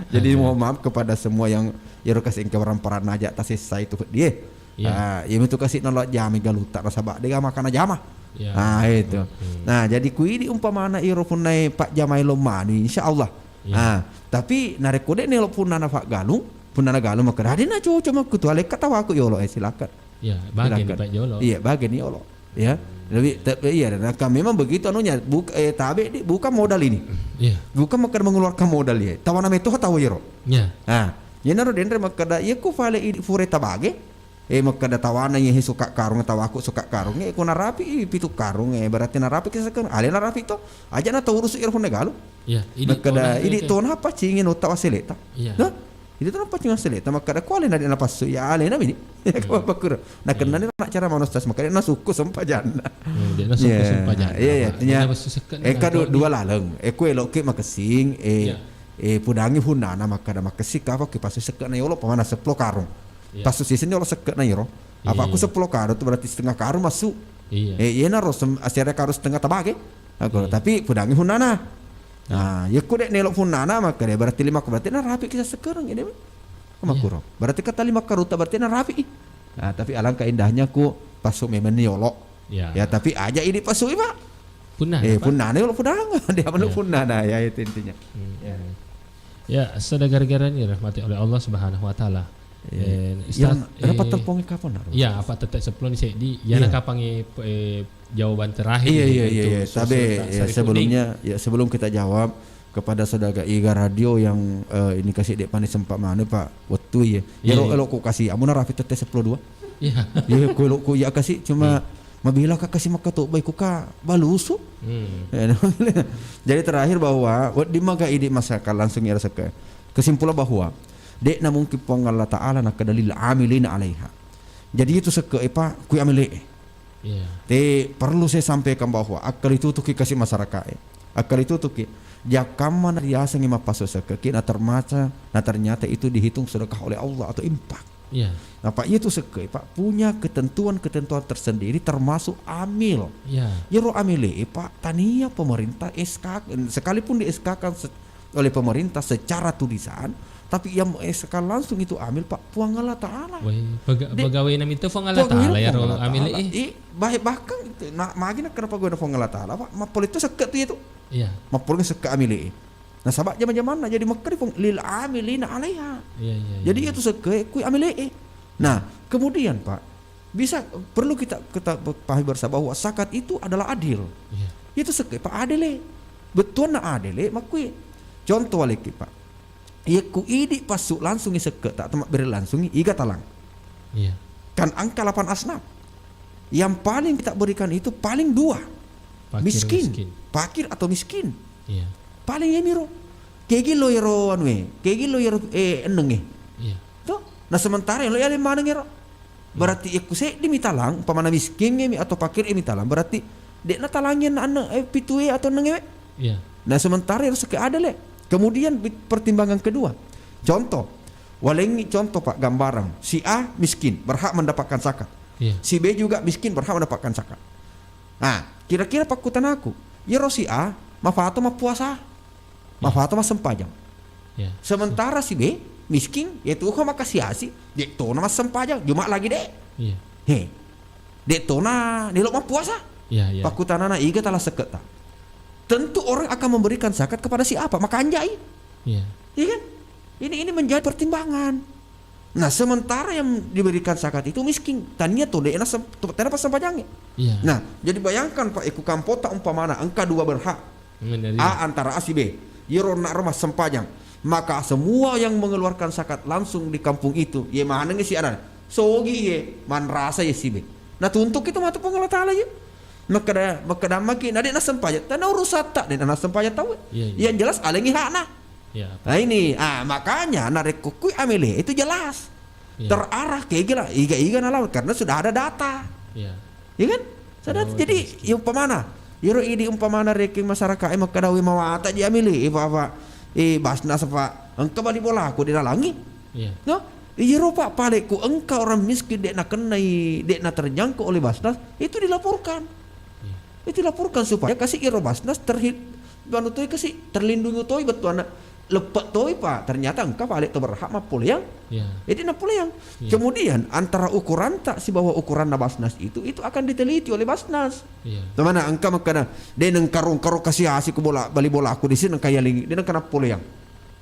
Jadi, iya, mohon maaf kepada semua yang iyaro kasi engka waramparanna aja tasessai tu peddi, eh. Iya. Ah, iya mitu kasi nalo jama galutta nasaba dega makana jama. Iya. Ah, itu. Hmm. Nah, jadi ku idi umpamana iro punnai pajjamai lo manu, insya Allah. Iya. Ah, tapi narekko de nelo punnana paggalung, punnana galung makkeda, "Dena cocok makku tu, alekka tawaku yolo, eh, silakan." Iya, bage ni, silakan. Pak, yolo. Iya, bage ni yolo. Ya. Lebih, tapi iya, dan akan memang begitu anunya, buk-, eh, tabe di, bukan modal ini. Iya. Bukan makkeda mengeluarkan modal ya. Tawana meto tawa yero. Iya. Ah, yenaro denre makkeda, iya ku fale idi fure tabage. Eh, makkeda tawana, iya, he, suka karung, tawaku suka karung, eh, ko narapi, eh, pitu karung, eh, berarti narapi kisah kan, ale narapi to, aja na tau urusu iro punna galu. Iya, idi makkeda, tona idi ke-, tona apa cingin otak waseleta? Iya. Nah, idi tona apa cingin waseleta? Makkeda, ko alena di napassu, ya alena bini. Iya. Ko apa kuro? Nah, iya, kenani nak cara manus tas, makkeda, na suku sempajanna. Iya, dia na suku sempajanna. Iya, iya, artinya, dia na passu sekken, eh, kadu dua laleng, eh, ku eloki makessing, eh, iya. Eh, pudangi hunnana makkada, makkessing kapa ki passu sekke'na yolo, pamana seppulo karung. Iya. Passu siseng yolo sekke'na yero. Iya, apa aku iya. Seppulo karung tu berarti setengah karung masuk. Iya. Eh, iyanaro sem-, asera karung setengah tabage. Aku, iya. Tapi pudangi hunnana. Iya. Nah, yakku de' nelo hunnana makkada berarti lima, berarti narapi kisa sekkarung ini. Iya. Makuro. Berarti kata lima karung tak berarti narapi. Nah, tapi alangkah indahnya ku passu memang ni yolo. Ya. Ya, tapi aja ini pasui, Pak. Punnana, eh, Pak? Punnana, kalau punnana. Dia mana ya. Punnana, ya, itu intinya. Hmm. Ya. Ya, sudah gara-gara ini rahmati oleh Allah Subhanahu wa Taala. Iya. Eh, yang Ustaz, dapat eh, telepon kapan, Nak? Ya, apa tetap sepuluh ni seddi. Ya, iya. Nak kapan, eh, eh, jawaban terakhir? Iya, iya, iya, iya. Tapi, ya, sebelumnya, ya, sebelum kita jawab, kepada saudara Iga Radio yang, eh, ini kasih dek panis sempat mana, Pak? Waktu ya. Iya, elo, iya. Elo ku kasih, amun rapi tete sepuluh dua. Iya. Iya, ku elo ku ya kasih cuma iya. Mabila ka kasih maka tu baik ku ka balusu. Hmm. Ya, nah, jadi terakhir bahwa wedding maga idi masyarakat langsung ira seke. Kesimpulan bahwa dek na mungkin Puang Allah Taala na kedalil amilin alaiha. Jadi itu seke, eh, Pak, kui amile. Iya. Te perlu saya sampaikan bahwa akal itu tuh kasih masyarakat, eh. Akal itu tuh ki. Jakkamma na riasengngi mappasso sekkeki na termaca, na ternyata itu dihitung sedekah oleh Allah atau infak. Iya. Nah, Pak, itu sekke, Pak, punya ketentuan-ketentuan tersendiri termasuk amil. Iya. Yero amile, eh, Pak, tania pemerintah S K, sekalipun di S K kan se-, oleh pemerintah secara tulisan, tapi yang S K langsung itu amil, Pak, Puang Allah Taala. Woi, pega-, pegawai nami itu Puang Allah Taala, ya, Puang Allah Taala. Amil, eh. I, bah-, bahkan itu, nah, magi nak kenapa gue Puang Allah Taala, Pak? Mappole itu sekke tu itu. Iya. Mappole sekke amil, eh. Nah, sabak zaman-zaman nah jadi Mekah di Puang lil amilina alaiha. Iya, iya, iya. Jadi itu sekke kui amil, eh. Nah, kemudian, Pak, bisa perlu kita, kita pahami bersama bahwa zakat itu adalah adil. Iya. Itu sekke, Pak, adil, eh. Betul na adil, eh, makui. Contoh waliki, Pak. Iya ku idi passu langsung i sekke, tak temak beri langsung i, iga talang. Iya. Kan angka lapan asnaf. Yang paling kita berikan itu paling dua. Fakir, miskin. Miskin. Fakir atau miskin. Iya. Paling ya miro. Kegi lo yero anu e, kegi lo yero, eh, eneng e. Iya. Tuh. Nah, sementara lo ya maneng ero. Berarti ikku seddi mi talang, umpamana miskin mi atau fakir mi talang, berarti dekna talangi anak-anak, eh, pitu e atau eneng e. Iya. Nah, sementara harus ke ada, le. Kemudian bi-, pertimbangan kedua. Contoh, walengi contoh, Pak, gambaran. Si A miskin, berhak mendapatkan zakat. Iya. Si B juga miskin, berhak mendapatkan zakat. Nah, kira-kira pakkutanaku, yero si A mafato mappuasa. Iya. Mafato massempajang. Iya. Sementara si B miskin, yaitu ho makasiasi, dek tona massempajang, Jumat lagi dek. Iya. He. Dek tona nelo mappuasa. Iya, iya. Pakkutanana iga tala sekketa. Tentu orang akan memberikan zakat kepada si A, Pak, makanjai. Iya. Iya kan? Ini, ini menjadi pertimbangan. Nah, sementara yang diberikan zakat itu miskin, tania to dek na sem-, to-, tena passempajangnge. Iya. Nah, jadi bayangkan, Pak, iku kampota umpamana engka dua berhak. Menerima. A antara A si B. Yero na ro massempajang. Maka semua yang mengeluarkan zakat langsung di kampung itu, ye maneng si ada. Sogi ye, manrasa ye si B. Nah, tuntuk itu matu Puang Allah Taala ye. Makkeda, makkeda maki, na dek na sempajang. Tena urusatta, dek na sempajang tau. Iya, iya. Yang jelas alengi hakna. Iya. Nah, ini, ah, makanya narekko kui amele itu jelas. Iya. Terarah ke iga, iga-iga nalawan karena sudah ada data. Iya. Iya kan? Sudah, oh, jadi, iya, umpamana, yero idi umpamana rekeng masyarakat e makkadawi mawata ji amele, eh, Pak, Pak, eh, Basnas, Pak, engka bali bolaku dilalangi. Iya. No? Iyero, Pak, pale ku engka orang miskin dek nakennai, dek na terjangkau oleh Basnas, itu dilaporkan. Iya. Itu dilaporkan supaya kasih iro Basnas terhid-, anu toi kasih terlindungi toi bettuanna. Leppe toi, Pak, ternyata engka pale to berhak mappoleang. Iya. Jadi nappoleang. Iya. Kemudian antara ukuranta sibawa ukuranna Basnas itu, itu akan diteliti oleh Basnas. Iya. Temana engka makkeda, de nengkarung-karung kasih asi ku bola, bali bolaku di sini engka yalingi, de nengka nappoleang.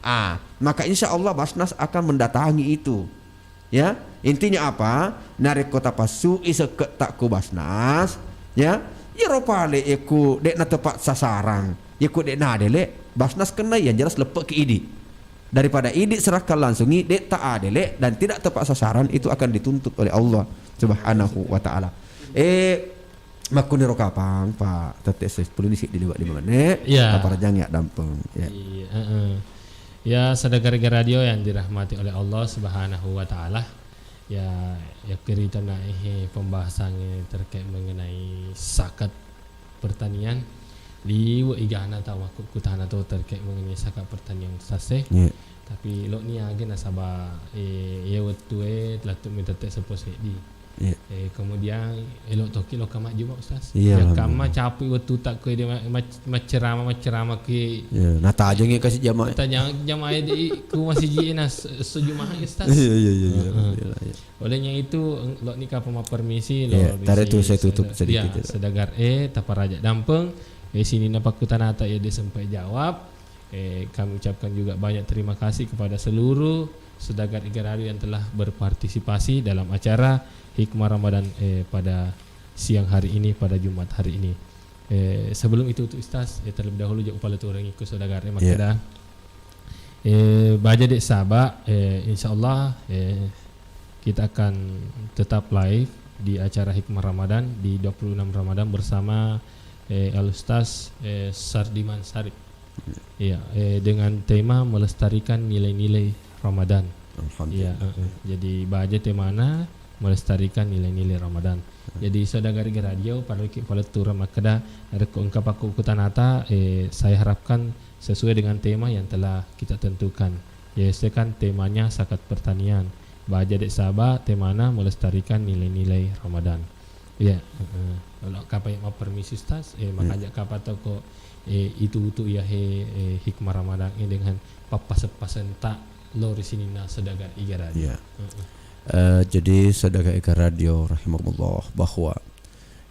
Ah, maka insya Allah Basnas akan mendatangi itu. Ya, intinya apa? Narekko tapassu'i sekke'ta ku Basnas, ya, iyaro pale iku de'na tepat sasaran, iku de'na adele, Basnas kennai, yang jelas leppe'ki idi. Daripada idi serahkan langsungi, de'ta adele dan tidak tepat sasaran, itu akan dituntut oleh Allah Subhanahu wa Ta'ala. Eh, Makkuniro kapang, Pak, tette seppulo ni siddi liwe' lima menit. Iya. Apa rajang ya dampeng. Ya. Iya, heeh. Ya, saudara radio yang dirahmati oleh Allah Subhanahu wa Ta'ala. Ya, ya, kiri tana, eh, pembahasannya terkait mengenai zakat pertanian. Liwe' igana tau makkukkutana to terkait mengenai sakat pertanian, Ustaz, eh. Iya. Tapi lo' ni aga nasaba, eh, iya wettu e lettu' mi tette' seppo seddi. Iya. Eh, kemudian elo' toki' lo' kama' Juma', Ustaz. Iya, alhamdulillah. Kamma capui wettu ta' ko de' ma-, mac-, maccerama-, maccerama ki. Iya, natajengi kasi' jama'. Tajang jama' de' ku masiji' na se-, sejuma', Ustaz. Iya, iya, iya, iya, heeh, alhamdulillah, iya. Olehnya itu, eng-, lo' ni kapang mappermisi, lo' iya, tadi tu saya tutup sedikit, ya, itu. Saudagar, eh, taparaja' dampeng, eh, sininna pakkutanata iya de' sempat jawab. Eh, kami ucapkan juga banyak terima kasih kepada seluruh saudagar Iga Radio yang telah berpartisipasi dalam acara Hikmah Ramadan, eh, pada siang hari ini, pada Jumat hari ini. Eh, sebelum itu, tu Ustaz, eh, terlebih dahulu ja upaleturengngi ku saudagar, eh, iya, makkeda. Eh, baja de' saba', eh, insyaallah, eh, kita akan tetap live di acara Hikmah Ramadan di dua puluh enam Ramadan bersama, eh, Al Ustaz, eh, Sardiman Sarip. Iya, eh, dengan tema melestarikan nilai-nilai Ramadan. Alhamdulillah. Iya, heeh. Jadi, baja temana melestarikan nilai-nilai Ramadan. Hmm. Jadi, saudagar Iga Radio, pada ki palettureng makkeda, narekko engka pakkutanata, eh, saya harapkan sesuai dengan tema yang telah kita tentukan. Yaitu kan temanya sakat pertanian. Baja de' saba', temana melestarikan nilai-nilai Ramadan. Iya, heeh. Kalau kapa yang mappermisi, Ustaz, eh, iya, makaja' kapa toko, eh, itu utu iya he, eh, Hikmah Ramadan, eh, dengan pappaseng-paseng ta' lo ri sininna saudagar Iga Radio. Iya. Heeh. Eh, jadi saudagar Iga Radio rahimakumullah bahwa,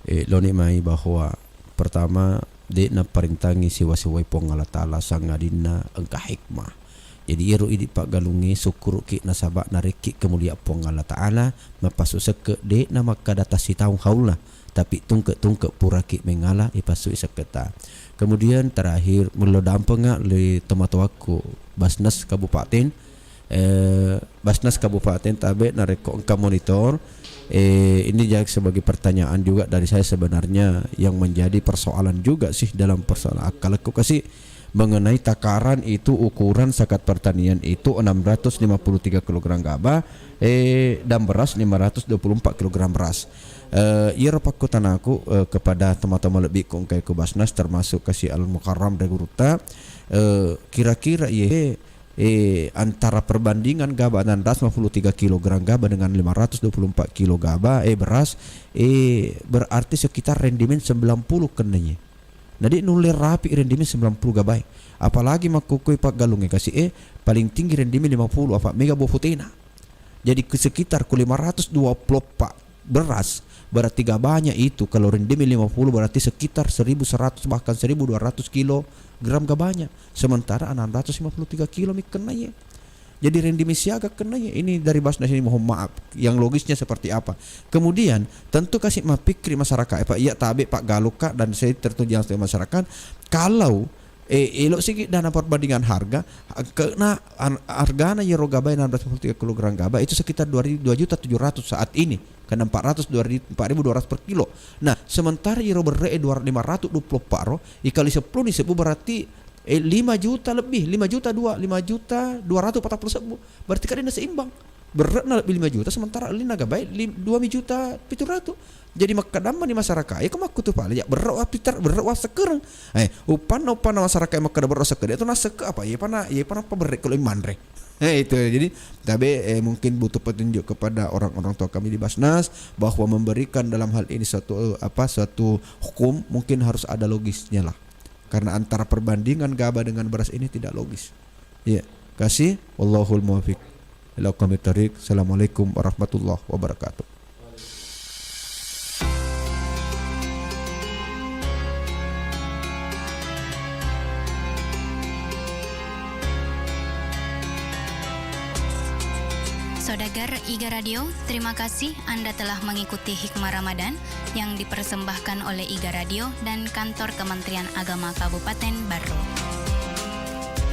eh, lo ni mai bahwa pertama, de' naparintangi siwa-siwai Puang Allah Ta'ala sangadinna engka hikmah. Jadi, iyaro idi' paggalungnge sukkuru'ki nasaba' narekki kemulia Puang Allah Ta'ala, mappasu sekke' de' namakkada tassitaung haulna, tapi tungke-tungke puraki mengala ipassui sekketa. Kemudian terakhir, mello dampenga le tomatoakku Basnas Kabupaten, eh, Basnas Kabupaten Tabe, narekko engka monitor, eh, ini ja sebagai pertanyaan juga dari saya sebenarnya yang menjadi persoalan juga sih dalam persoalan akkalku kasi mengenai takaran itu ukuran zakat pertanian itu enam ratus lima puluh tiga kilogram gaba, eh, dan beras lima ratus dua puluh empat kilogram beras. Eh, iyaro pakkutanaku, eh, kepada teman-teman lebih ku engka ku Basnas termasuk kasi Al Mukarram dari Gurutta, eh, kira-kira iye eh, antara perbandingan gaba enam ratus lima puluh tiga kilogram gaba dengan lima ratus dua puluh empat kilo gaba, eh, beras, eh, berarti sekitar rendemen sembilan puluh kennaiye. Nadi nulle rapi rendemen sembilan puluh gabae. Apalagi makkukui paggalungnge kasi, eh, paling tinggi rendemen lima puluh apa mega buah putena. Jadi ku sekitar ku lima ratus dua puluh empat beras, berarti gabanya itu kalau rendemen lima puluh berarti sekitar seribu seratus bahkan seribu dua ratus kilogram gabanya. Sementara enam ratus lima puluh tiga kilo mi kennaiye. Jadi rendemen siaga kennaiye. Ini dari Basnas ini, mohon maaf. Yang logisnya seperti apa? Kemudian, tentu kasi mapikri masyarakat, eh, Pak, iya tabe, Pak, galukka, dan saya tertuju dengan masyarakat. Kalau, eh, elo sigi dana perbandingan harga, kena an-, hargana iyaro gabai enam ratus lima puluh tiga kilogram gaba itu sekitar dua ribu, dua juta tujuh ratus saat ini. Karena empat ratus, dua ribu, empat ribu dua ratus per kilo. Nah, sementara iyaro berre dua, lima ratus dua puluh empat ro, ikali sepuluh ni sebbu berarti, eh, lima juta lebih, lima juta dua, lima juta dua ratus empat puluh sebbu. Berarti kan dia seimbang. Berre'na lebih lima juta, sementara ellinna gabai lim-, dua mi juta pitu ratu. Jadi makkadamma ni masyarakat, ya, ko makkutu pale, ya, berre' wa pitar, berre' wa sekkereng. Eh, uppanna, uppanna masyarakat makkada berre' sekke, dia tu nasekke apa? Ya, pana, ya, pana apa berre' kalau manre. Eh, itu ya. Jadi, tabe, eh, mungkin butuh petunjuk kepada orang-orang tua kami di Basnas bahwa memberikan dalam hal ini suatu, eh, apa, suatu hukum mungkin harus ada logisnya lah. Karena antara perbandingan gaba dengan beras ini tidak logis. Iya, kasih. Wallahul muwaffiq ila aqwamit thariq. Assalamualaikum warahmatullahi wabarakatuh. Saudagar Iga Radio, terima kasih Anda telah mengikuti Hikmah Ramadan yang dipersembahkan oleh Iga Radio dan Kantor Kementerian Agama Kabupaten Barru.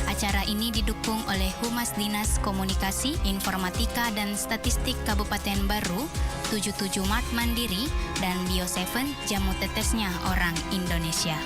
Acara ini didukung oleh Humas Dinas Komunikasi, Informatika, dan Statistik Kabupaten Barru, tujuh tujuh Mart Mandiri, dan Bio Seven, jamu tetesnya orang Indonesia.